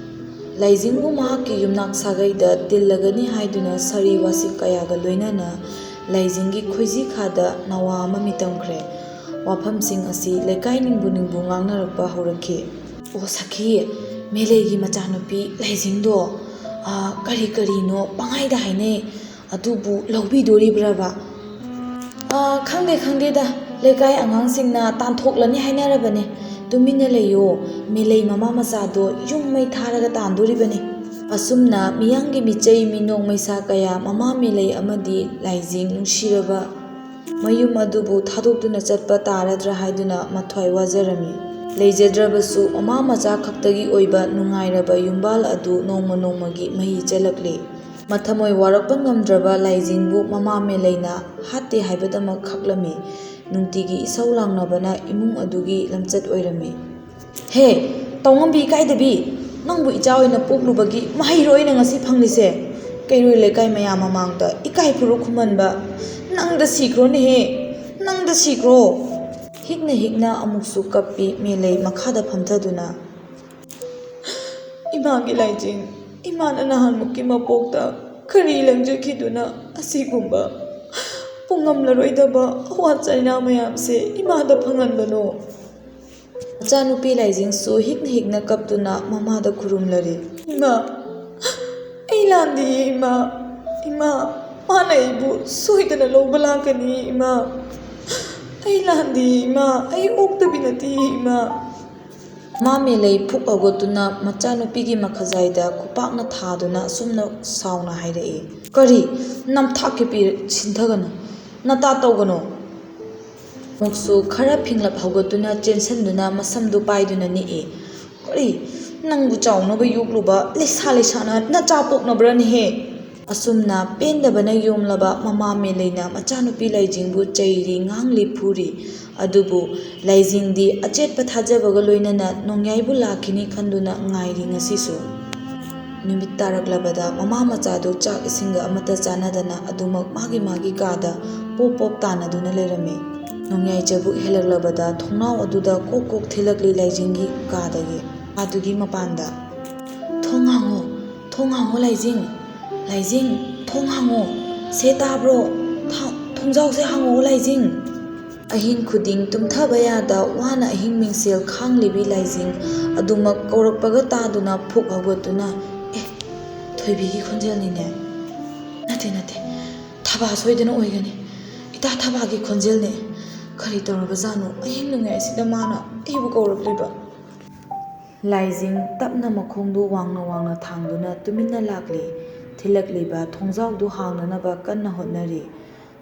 ꯂꯥꯏꯖꯤꯡꯕꯨ ꯃꯍꯥꯛꯀꯤ ꯌꯨꯝꯅꯥꯛ ꯁꯥꯒꯩꯗ ꯇꯤꯜꯂꯒꯅꯤ ꯍꯥꯏꯗꯨꯅ ꯁꯥꯔꯤ ꯋꯥꯁꯤ ꯀꯌꯥꯒ ꯂꯣꯏꯅꯅ ꯂꯥꯏꯖꯤꯡꯒꯤ ꯈꯣꯏꯖꯤ ꯈꯥꯗ ꯅꯋꯥ ꯑꯃ ꯃꯤꯇꯝꯈ꯭ꯔꯦ꯫ ꯋꯥꯐꯝꯁꯤꯡ ꯑꯁꯤ ꯂꯩꯀꯥꯏ ꯅꯤꯡꯕꯨ ꯅꯤꯡꯕꯨ ꯉꯥꯡꯅꯔꯛꯄ ꯍꯧꯔꯛꯈꯤ꯫ "ꯑꯣ ꯁꯈꯤ, ꯃꯦꯂꯩꯒꯤ ꯃꯆꯥꯅꯨꯄꯤ ꯂꯥꯏꯖꯤꯡꯗꯣ, ꯑꯥ, ꯀꯔꯤ ꯀꯔꯤꯅꯣ ꯄꯪꯍꯥꯏꯗ ꯍꯥꯏꯅꯩ꯫ ꯑꯗꯨꯕꯨ ꯂꯧꯕꯤꯗꯣꯔꯤꯕ꯭ꯔꯕ?" "ꯑꯥ, ꯈꯪꯗꯦ, ꯈꯪꯗꯦꯗ, ꯂꯩꯀꯥꯏ ꯑꯉꯥꯡꯁꯤꯡꯅ ꯇꯥꯟꯊꯣꯛꯂꯅꯤ ꯍꯥꯏꯅꯔꯕꯅꯦ꯫ ꯇꯨꯃꯤꯟꯅ ꯂꯩꯌꯣ, ꯃꯦꯂꯩ ꯃꯃꯥ ꯃꯆꯥꯗꯣ ꯌꯨꯝ ꯃꯩ ꯊꯥꯔꯒ ꯇꯥꯟꯗꯣꯔꯤꯕꯅꯤ꯫" ꯑꯁꯨꯝꯅ ꯃꯤꯌꯥꯝꯒꯤ ꯃꯤꯆꯩ ꯃꯤꯅꯣꯛ ꯃꯩꯁꯥ ꯀꯌꯥ ꯃꯃꯥ ꯃꯦꯂꯩ ꯑꯃꯗꯤ ꯂꯥꯏꯖꯤꯡ ꯅꯨꯡꯁꯤꯔꯕ ꯃꯌꯨꯝ ꯑꯗꯨꯕꯨ ꯊꯥꯗꯣꯛꯇꯨꯅ ꯆꯠꯄ ꯇꯥꯔꯗ꯭ꯔꯥ ꯍꯥꯏꯗꯨꯅ ꯃꯊ꯭ꯋꯥꯏ ꯋꯥꯖꯔꯝꯃꯤ꯫ ꯂꯩꯖꯗ꯭ꯔꯕꯁꯨ ꯃꯃꯥ ꯃꯆꯥ ꯈꯛꯇꯒꯤ ꯑꯣꯏꯕ ꯅꯨꯡꯉꯥꯏꯔꯕ ꯌꯨꯝꯕꯥꯜ ꯑꯗꯨ ꯅꯣꯡꯃ ꯅꯣꯡꯃꯒꯤ ꯃꯍꯤ ꯆꯦꯜꯂꯛꯂꯤ꯫ ꯃꯊꯃꯣꯏ ꯋꯥꯔꯛꯄ ꯉꯝꯗ꯭ꯔꯕ ꯂꯥꯏꯖꯤꯡꯕꯨ ꯃꯃꯥ ꯃꯦꯂꯩꯅ ꯍꯥꯠꯇꯦ ꯍꯥꯏꯕꯗꯃꯛ ꯈꯛꯂꯝꯃꯤ꯫ ꯅꯨꯡꯇꯤꯒꯤ ꯏꯁꯧ ꯂꯥꯡꯅꯕꯅ ꯏꯃꯨꯡ ꯑꯗꯨꯒꯤ ꯂꯝꯆꯠ ꯑꯣꯏꯔꯝꯃꯤ꯫ "ꯍꯦ, ꯇꯧꯉꯝꯕꯤ ꯏꯀꯥꯏꯗꯕꯤ, ꯅꯪꯕꯨ ꯏꯆꯥ ꯑꯣꯏꯅ ꯄꯣꯛꯂꯨꯕꯒꯤ ꯃꯍꯩꯔꯣ ꯑꯩꯅ ꯉꯁꯤ ꯐꯪꯂꯤꯁꯦ? ꯀꯩꯔꯣꯏ ꯂꯩꯀꯥꯏ ꯃꯌꯥꯝ ꯃꯃꯥꯡꯗ ꯏꯀꯥꯏ ꯐꯨꯔꯨꯞ ꯈꯨꯝꯍꯟꯕ, ꯅꯪꯗ ꯁꯤꯈ꯭ꯔꯣꯅꯦꯍꯦ, ꯅꯪꯗ ꯁꯤꯈ꯭ꯔꯣ!" ꯍꯤꯛꯅ ꯍꯤꯛꯅ ꯑꯃꯨꯛꯁꯨ ꯀꯞꯄꯤ ꯃꯦꯂꯩ ꯃꯈꯥꯗ ꯐꯝꯊꯗꯨꯅ꯫ "ꯏꯃꯥꯒꯤ ꯂꯥꯏꯖꯤꯡ, ꯏꯃꯥꯅ ꯅꯍꯥꯟꯃꯨꯛꯀꯤ ꯃꯄꯣꯛꯇ ꯀꯔꯤ ꯂꯪꯖꯈꯤꯗꯨꯅ ꯑꯁꯤꯒꯨꯝꯕ ꯄꯨꯡꯉꯝꯂꯔꯣꯏꯗꯕ ꯑꯋꯥ ꯆꯩꯅꯥ ꯃꯌꯥꯝꯁꯦ ꯏꯃꯥꯗ ꯐꯪꯍꯟꯕꯅꯣ?" ꯃꯆꯥꯅꯨꯄꯤ ꯂꯥꯏꯖꯤꯡꯁꯨ ꯍꯤꯛꯅ ꯍꯤꯛꯅ ꯀꯞꯇꯨꯅ ꯃꯃꯥꯗ ꯈꯨꯔꯨꯝꯂꯔꯤ꯫ "ꯏꯃꯥ, ꯑꯩ ꯂꯥꯟꯗꯤꯌꯦ ꯏꯃꯥ, ꯏꯃꯥ, ꯃꯥꯅ ꯑꯩꯕꯨ ꯁꯣꯏꯗꯅ ꯂꯧꯕ ꯂꯥꯛꯀꯅꯤ ꯏꯃꯥ꯫ ꯑꯩ ꯂꯥꯟꯗꯤꯌꯦ ꯏꯃꯥ, ꯑꯩ ꯑꯣꯛꯇꯕꯤ ꯅꯠꯇꯤꯌꯦ ꯏꯃꯥ꯫" ꯃꯃꯥ ꯃꯦꯂꯩ ꯐꯨꯛ ꯍꯧꯒꯠꯇꯨꯅ ꯃꯆꯥꯅꯨꯄꯤꯒꯤ ꯃꯈꯖꯥꯏꯗ ꯈꯨꯄꯥꯛꯅ ꯊꯥꯗꯨꯅ ꯑꯁꯨꯝꯅ ꯁꯥꯎꯅ ꯍꯥꯏꯔꯛꯏ꯫ "ꯀꯔꯤ? ꯅꯝꯊꯥꯛꯀꯤ ꯄꯤ-, ꯁꯤꯟꯊꯒꯅꯨ, ꯅꯇꯥ ꯇꯧꯒꯅꯨ!" ꯑꯃꯨꯛꯁꯨ ꯈꯔ ꯐꯤꯡꯂꯞ ꯍꯧꯒꯠꯇꯨꯅ ꯆꯦꯟꯁꯤꯟꯗꯨꯅ ꯃꯁꯝꯗꯨ ꯄꯥꯏꯗꯨꯅ ꯅꯤꯛꯏ꯫ "ꯀꯔꯤ? ꯅꯪꯕꯨ ꯆꯥꯎꯅꯕ ꯌꯣꯛꯂꯨꯕ ꯂꯩꯁꯥ ꯂꯩꯁꯥꯅ ꯅꯆꯥ ꯄꯣꯛꯅꯕ꯭ꯔꯅꯦꯍꯦ?" ꯑꯁꯨꯝꯅ ꯄꯦꯟꯗꯕꯅ ꯌꯣꯝꯂꯕ ꯃꯃꯥ ꯃꯦꯂꯩꯅ ꯃꯆꯥꯅꯨꯄꯤ ꯂꯥꯏꯖꯤꯡꯕꯨ ꯆꯩꯔꯤ, ꯉꯥꯡꯂꯤ, ꯐꯨꯔꯤ꯫ ꯑꯗꯨꯕꯨ ꯂꯥꯏꯖꯤꯡꯗꯤ ꯑꯆꯦꯠꯄ ꯊꯥꯖꯕꯒ ꯂꯣꯏꯅꯅ ꯅꯣꯡꯌꯥꯏꯕꯨ ꯂꯥꯛꯈꯤꯅꯤ ꯈꯟꯗꯨꯅ ꯉꯥꯏꯔꯤ ꯉꯁꯤꯁꯨ꯫ ꯅꯨꯃꯤꯠ ꯇꯥꯔꯛꯂꯕꯗ ꯃꯃꯥ ꯃꯆꯥꯗꯨ ꯆꯥꯛ ꯏꯁꯤꯡꯒ ꯑꯃꯠꯇ ꯆꯥꯅꯗꯅ ꯑꯗꯨꯃꯛ ꯃꯥꯒꯤ ꯃꯥꯒꯤ ꯀꯥꯗ ꯄꯣꯞ ꯄꯣꯞ ꯇꯥꯅꯗꯨꯅ ꯂꯩꯔꯝꯃꯤ꯫ ꯅꯣꯡꯌꯥꯏ ꯆꯕꯨꯛ ꯍꯦꯜꯂꯛꯂꯕꯗ ꯊꯣꯡꯅꯥꯎ ꯑꯗꯨꯗ ꯀꯣꯛ ꯀꯣꯛ ꯊꯤꯜꯂꯛꯂꯤ ꯂꯥꯏꯖꯤꯡꯒꯤ ꯀꯥꯗꯒꯤ꯫ ꯀꯥꯗꯨꯒꯤ ꯃꯄꯥꯟꯗ, "ꯊꯨ, "ꯊꯣꯡ ꯍꯥꯡꯉꯣ, ꯊꯣꯡ ꯍꯥꯡꯉꯣ ꯂꯥꯏꯖꯤꯡ, ꯂꯥꯏꯖꯤꯡ, ꯊꯣꯡ ꯍꯥꯡꯉꯣ, ꯁꯦ ꯇꯥꯕ꯭ꯔꯣ? ꯊꯥ-, ꯊꯣꯡꯖꯥꯎꯁꯦ ꯍꯥꯡꯉꯣ ꯂꯥꯏꯖꯤꯡ"꯫ ꯑꯍꯤꯡ ꯈꯨꯗꯤꯡ ꯇꯨꯝꯊꯕ ꯌꯥꯗ ꯋꯥꯅ ꯑꯍꯤꯡ ꯃꯤꯡꯁꯦꯜ ꯈꯥꯡꯂꯤꯕꯤ ꯂꯥꯏꯖꯤꯡ ꯑꯗꯨꯃꯛ ꯀꯧꯔꯛꯄꯒ ꯇꯥꯗꯨꯅ ꯐꯨꯛ ꯍꯧꯒꯠꯇꯨꯅ, "ꯑꯦ, ꯊꯣꯏꯕꯤꯒꯤ ꯈꯣꯟꯖꯦꯜꯅꯤꯅꯦ꯫ ꯅꯠꯇꯦ, ꯅꯠꯇꯦ, ꯊꯕꯥ ꯁꯣꯏꯗꯅ ꯑꯣꯏꯒꯅꯤ꯫ ꯏꯇꯥ ꯊꯕꯥꯒꯤ ꯈꯣꯟꯖꯦꯜꯅꯦ꯫ ꯀꯔꯤ ꯇꯧꯔꯕꯖꯥꯠꯅꯣ? ꯑꯍꯤꯡ ꯅꯣꯡꯌꯥꯏꯁꯤꯗ ꯃꯥꯅ ꯑꯩꯕꯨ ꯀꯧꯔꯛꯂꯤꯕ?" ꯂꯥꯏꯖꯤꯡ ꯇꯞꯅ ꯃꯈꯣꯡꯗꯨ ꯋꯥꯡꯅ ꯋꯥꯡꯅ ꯊꯥꯡꯗꯨꯅ ꯇꯨꯃꯤꯟꯅ ꯂꯥꯛꯂꯤ꯫ ꯊꯤꯜꯂꯛꯂꯤꯕ ꯊꯣꯡꯖꯥꯎꯗꯨ ꯍꯥꯡꯅꯅꯕ ꯀꯟꯅ ꯍꯣꯠꯅꯔꯤ꯫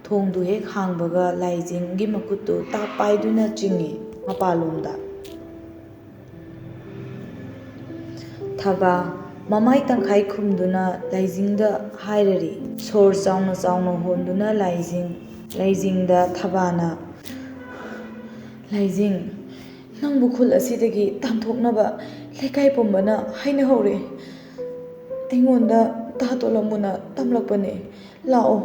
ꯊꯣꯡꯗꯨ ꯍꯦꯛ ꯍꯥꯡꯕꯒ ꯂꯥꯏꯖꯤꯡꯒꯤ ꯃꯈꯨꯠꯇꯨ ꯇꯥꯞ ꯄꯥꯏꯗꯨꯅ ꯆꯤꯡꯏ ꯃꯄꯥꯟꯂꯣꯝꯗ꯫ ꯊꯕꯥ ꯃꯃꯥꯏ ꯇꯪꯈꯥꯏ ꯈꯨꯝꯗꯨꯅ ꯂꯥꯏꯖꯤꯡꯗ ꯍꯥꯏꯔꯔꯤ꯫ ꯁꯣꯔ ꯆꯥꯎꯅ ꯆꯥꯎꯅ ꯍꯣꯟꯗꯨꯅ ꯂꯥꯏꯖꯤꯡ, ꯂꯥꯏꯖꯤꯡꯗ ꯊꯕꯥꯅ, "ꯂꯥꯏꯖꯤꯡ, ꯅꯪꯕꯨ ꯈꯨꯜ ꯑꯁꯤꯗꯒꯤ ꯇꯥꯟꯊꯣꯛꯅꯕ ꯂꯩꯀꯥꯏ ꯄꯨꯝꯕꯅ ꯍꯥꯏꯅꯍꯧꯔꯦ꯫ ꯑꯩꯉꯣꯟꯗ ꯇꯥ ꯇꯣꯂꯝꯕꯨꯅ ꯇꯝꯂꯛꯄꯅꯦ꯫ ꯂꯥꯛꯑꯣ,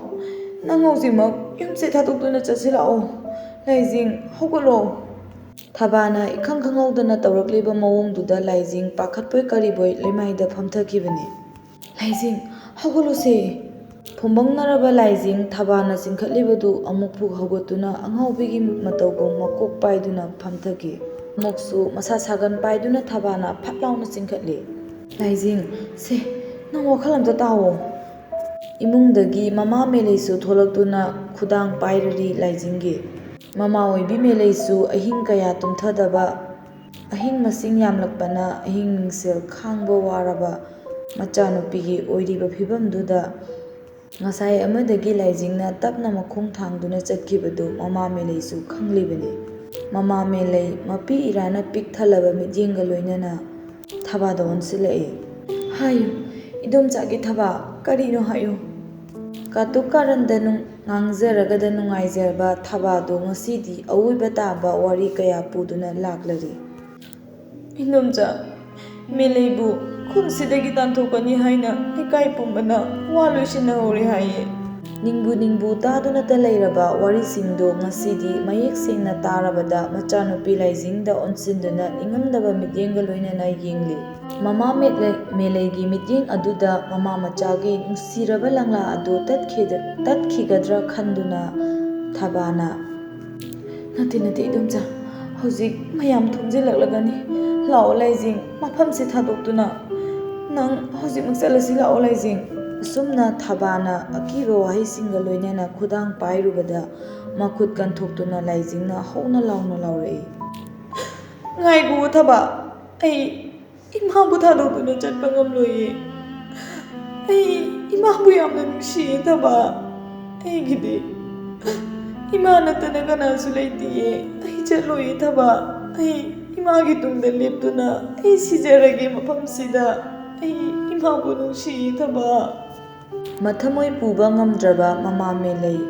ꯅꯪ ꯍꯧꯖꯤꯛꯃꯛ ꯌꯨꯝꯁꯦ ꯊꯥꯗꯣꯛꯇꯨꯅ ꯆꯠꯁꯤ ꯂꯥꯛꯑꯣ꯫ ꯂꯥꯏꯖꯤꯡ, ꯍꯧꯒꯠꯂꯣ"꯫ ꯊꯕꯥꯅ ꯏꯈꯪ ꯈꯪꯍꯧꯗꯅ ꯇꯧꯔꯛꯂꯤꯕ ꯃꯑꯣꯡꯗꯨꯗ ꯂꯥꯏꯖꯤꯡ ꯄꯥꯈꯠꯄꯣꯏ ꯀꯔꯤꯕꯣꯏ ꯂꯩꯃꯥꯏꯗ ꯐꯝꯊꯈꯤꯕꯅꯤ꯫ "ꯂꯥꯏꯖꯤꯡ, ꯍꯧꯒꯠꯂꯨꯁꯦ!" ꯐꯨꯝꯕꯪꯅꯔꯕ ꯂꯥꯏꯖꯤꯡ ꯊꯕꯥꯅ ꯆꯤꯡꯈꯠꯂꯤꯕꯗꯨ ꯑꯃꯨꯛ ꯐꯨꯛ ꯍꯧꯒꯠꯇꯨꯅ ꯑꯉꯥꯎꯕꯤꯒꯤ ꯃꯇꯧꯒꯨꯝ ꯃꯀꯣꯛ ꯄꯥꯏꯗꯨꯅ ꯐꯝꯊꯈꯤ꯫ ꯑꯃꯨꯛꯁꯨ ꯃꯁꯥ ꯁꯥꯒꯟ ꯄꯥꯏꯗꯨꯅ ꯊꯕꯥꯅ ꯐꯠ ꯂꯥꯎꯅ ꯆꯤꯡꯈꯠꯂꯤ꯫ "ꯂꯥꯏꯖꯤꯡ, ꯁꯦ, ꯅꯪ ꯋꯥꯈꯜ ꯑꯝꯇ ꯇꯥꯎꯑꯣ"꯫ ꯏꯃꯨꯡꯗꯒꯤ ꯃꯃꯥ ꯃꯦꯂꯩꯁꯨ ꯊꯣꯛꯂꯛꯇꯨꯅ ꯈꯨꯗꯥꯡ ꯄꯥꯏꯔꯔꯤ ꯂꯥꯏꯖꯤꯡꯒꯤ꯫ ꯃꯃꯥ ꯑꯣꯏꯕꯤ ꯃꯦꯂꯩꯁꯨ ꯑꯍꯤꯡ ꯀꯌꯥ ꯇꯨꯝꯊꯗꯕ, ꯑꯍꯤꯡ ꯃꯁꯤꯡ ꯌꯥꯝꯂꯛꯄꯅ ꯑꯍꯤꯡ ꯃꯤꯡꯁꯦꯜ ꯈꯥꯡꯕ ꯋꯥꯔꯕ ꯃꯆꯥꯅꯨꯄꯤꯒꯤ ꯑꯣꯏꯔꯤꯕ ꯐꯤꯕꯝꯗꯨꯗ ꯉꯁꯥꯏ ꯑꯃꯗꯒꯤ ꯂꯥꯏꯖꯤꯡꯅ ꯇꯞꯅ ꯃꯈꯣꯡ ꯊꯥꯡꯗꯨꯅ ꯆꯠꯈꯤꯕꯗꯨ ꯃꯃꯥ ꯃꯦꯂꯩꯁꯨ ꯈꯪꯂꯤꯕꯅꯤ꯫ ꯃꯃꯥ ꯃꯦꯂꯩ ꯃꯄꯤ ꯏꯔꯥꯅ ꯄꯤꯛ ꯊꯜꯂꯕ ꯃꯤꯠꯌꯦꯡꯒ ꯂꯣꯏꯅꯅ ꯊꯕꯥꯗ ꯑꯣꯟꯁꯤꯜꯂꯛꯏ꯫ "ꯍꯥꯏꯌꯨ, ꯏꯗꯣꯝꯆꯥꯒꯤ ꯊꯕꯥ, ꯀꯔꯤꯅꯣ ꯍꯥꯏꯌꯨ"꯫ ꯀꯥꯇꯨꯛ ꯀꯥꯔꯟꯗ ꯅꯨꯡ-, ꯉꯥꯡꯖꯔꯒꯗ ꯅꯨꯡꯉꯥꯏꯖꯔꯕ ꯊꯕꯥꯗꯣ ꯉꯁꯤꯗꯤ ꯑꯋꯣꯏꯕ ꯇꯥꯕ ꯋꯥꯔꯤ ꯀꯌꯥ ꯄꯨꯗꯨꯅ ꯂꯥꯛꯂꯔꯤ꯫ "ꯏꯗꯣꯝꯆꯥ, ꯃꯦꯂꯩꯕꯨ ꯈꯨꯜꯁꯤꯗꯒꯤ ꯇꯥꯟꯊꯣꯛꯀꯅꯤ ꯍꯥꯏꯅ ꯂꯩꯀꯥꯏ ꯄꯨꯝꯕꯅ ꯋꯥ ꯂꯣꯏꯁꯤꯟꯅꯍꯧꯔꯦ ꯍꯥꯏꯌꯦ"꯫ ꯅꯤꯡꯕꯨ ꯅꯤꯡꯕꯨ ꯇꯥꯗꯨꯅꯇ ꯂꯩꯔꯕ ꯋꯥꯔꯤꯁꯤꯡꯗꯨ ꯉꯁꯤꯗꯤ ꯃꯌꯦꯛ ꯁꯦꯡꯅ ꯇꯥꯔꯕꯗ ꯃꯆꯥꯅꯨꯄꯤ ꯂꯥꯏꯖꯤꯡꯗ ꯑꯣꯟꯁꯤꯟꯗꯨꯅ ꯅꯤꯡꯉꯝꯗꯕ ꯃꯤꯠꯌꯦꯡꯒ ꯂꯣꯏꯅꯅ ꯌꯦꯡꯂꯤ꯫ ꯃꯃꯥ ꯃꯦꯂꯩ-, ꯃꯦꯂꯩꯒꯤ ꯃꯤꯠꯌꯦꯡ ꯑꯗꯨꯗ ꯃꯃꯥ ꯃꯆꯥꯒꯤ ꯅꯨꯡꯁꯤꯔꯕ ꯂꯪꯂꯥ ꯑꯗꯨ ꯇꯠꯈꯤꯗ-, ꯇꯠꯈꯤꯒꯗ꯭ꯔꯥ ꯈꯟꯗꯨꯅ ꯊꯕꯥꯅ, "ꯅꯠꯇꯦ, ꯅꯠꯇꯦ, ꯏꯗꯣꯝꯆꯥ, ꯍꯧꯖꯤꯛ ꯃꯌꯥꯝ ꯊꯨꯝꯖꯤꯜꯂꯛꯂꯒꯅꯤ꯫ ꯂꯥꯛꯑꯣ ꯂꯥꯏꯖꯤꯡ, ꯃꯐꯝꯁꯤ ꯊꯥꯗꯣꯛꯇꯨꯅ꯫ ꯅꯪ ꯍꯧꯖꯤꯛꯃꯛ ꯆꯠꯂꯁꯤ, ꯂꯥꯛꯑꯣ ꯂꯥꯏꯖꯤꯡ"꯫ ꯑꯁꯨꯝꯅ ꯊꯕꯥꯅ ꯑꯀꯤꯕ ꯋꯥꯍꯩꯁꯤꯡꯒ ꯂꯣꯏꯅꯅ ꯈꯨꯗꯥꯡ ꯄꯥꯏꯔꯨꯕꯗ ꯃꯈꯨꯠ ꯀꯟꯊꯣꯛꯇꯨꯅ ꯂꯥꯏꯖꯤꯡꯅ ꯍꯧꯅ ꯂꯥꯎꯅ ꯂꯥꯎꯔꯛꯏ, "ꯉꯥꯏꯈꯣ ꯊꯕꯥ, ꯑꯩ ꯏꯃꯥꯕꯨ ꯊꯥꯗꯣꯛꯇꯨꯅ ꯆꯠꯄ ꯉꯝꯂꯣꯏꯌꯦ꯫ ꯑꯩ ꯏꯃꯥꯕꯨ ꯌꯥꯝꯅ ꯅꯨꯡꯁꯤꯌꯦ ꯊꯕꯥ꯫ ꯑꯩꯒꯤꯗꯤ ꯏꯃꯥ ꯅꯠꯇꯅ ꯀꯅꯥꯁꯨ ꯂꯩꯇꯤꯌꯦ꯫ ꯑꯩ ꯆꯠꯂꯣꯏꯌꯦ ꯊꯕꯥ꯫ ꯑꯩ ꯏꯃꯥꯒꯤ ꯇꯨꯡꯗ ꯂꯦꯞꯇꯨꯅ ꯑꯩ ꯁꯤꯖꯔꯒꯦ ꯃꯐꯝꯁꯤꯗ꯫ ꯑꯩ ꯏꯃꯥꯕꯨ ꯅꯨꯡꯁꯤꯌꯦ ꯊꯕꯥ"꯫ ꯃꯊꯃꯣꯏ ꯄꯨꯕ ꯉꯝꯗ꯭ꯔꯕ ꯃꯃꯥ ꯃꯦꯂꯩ꯫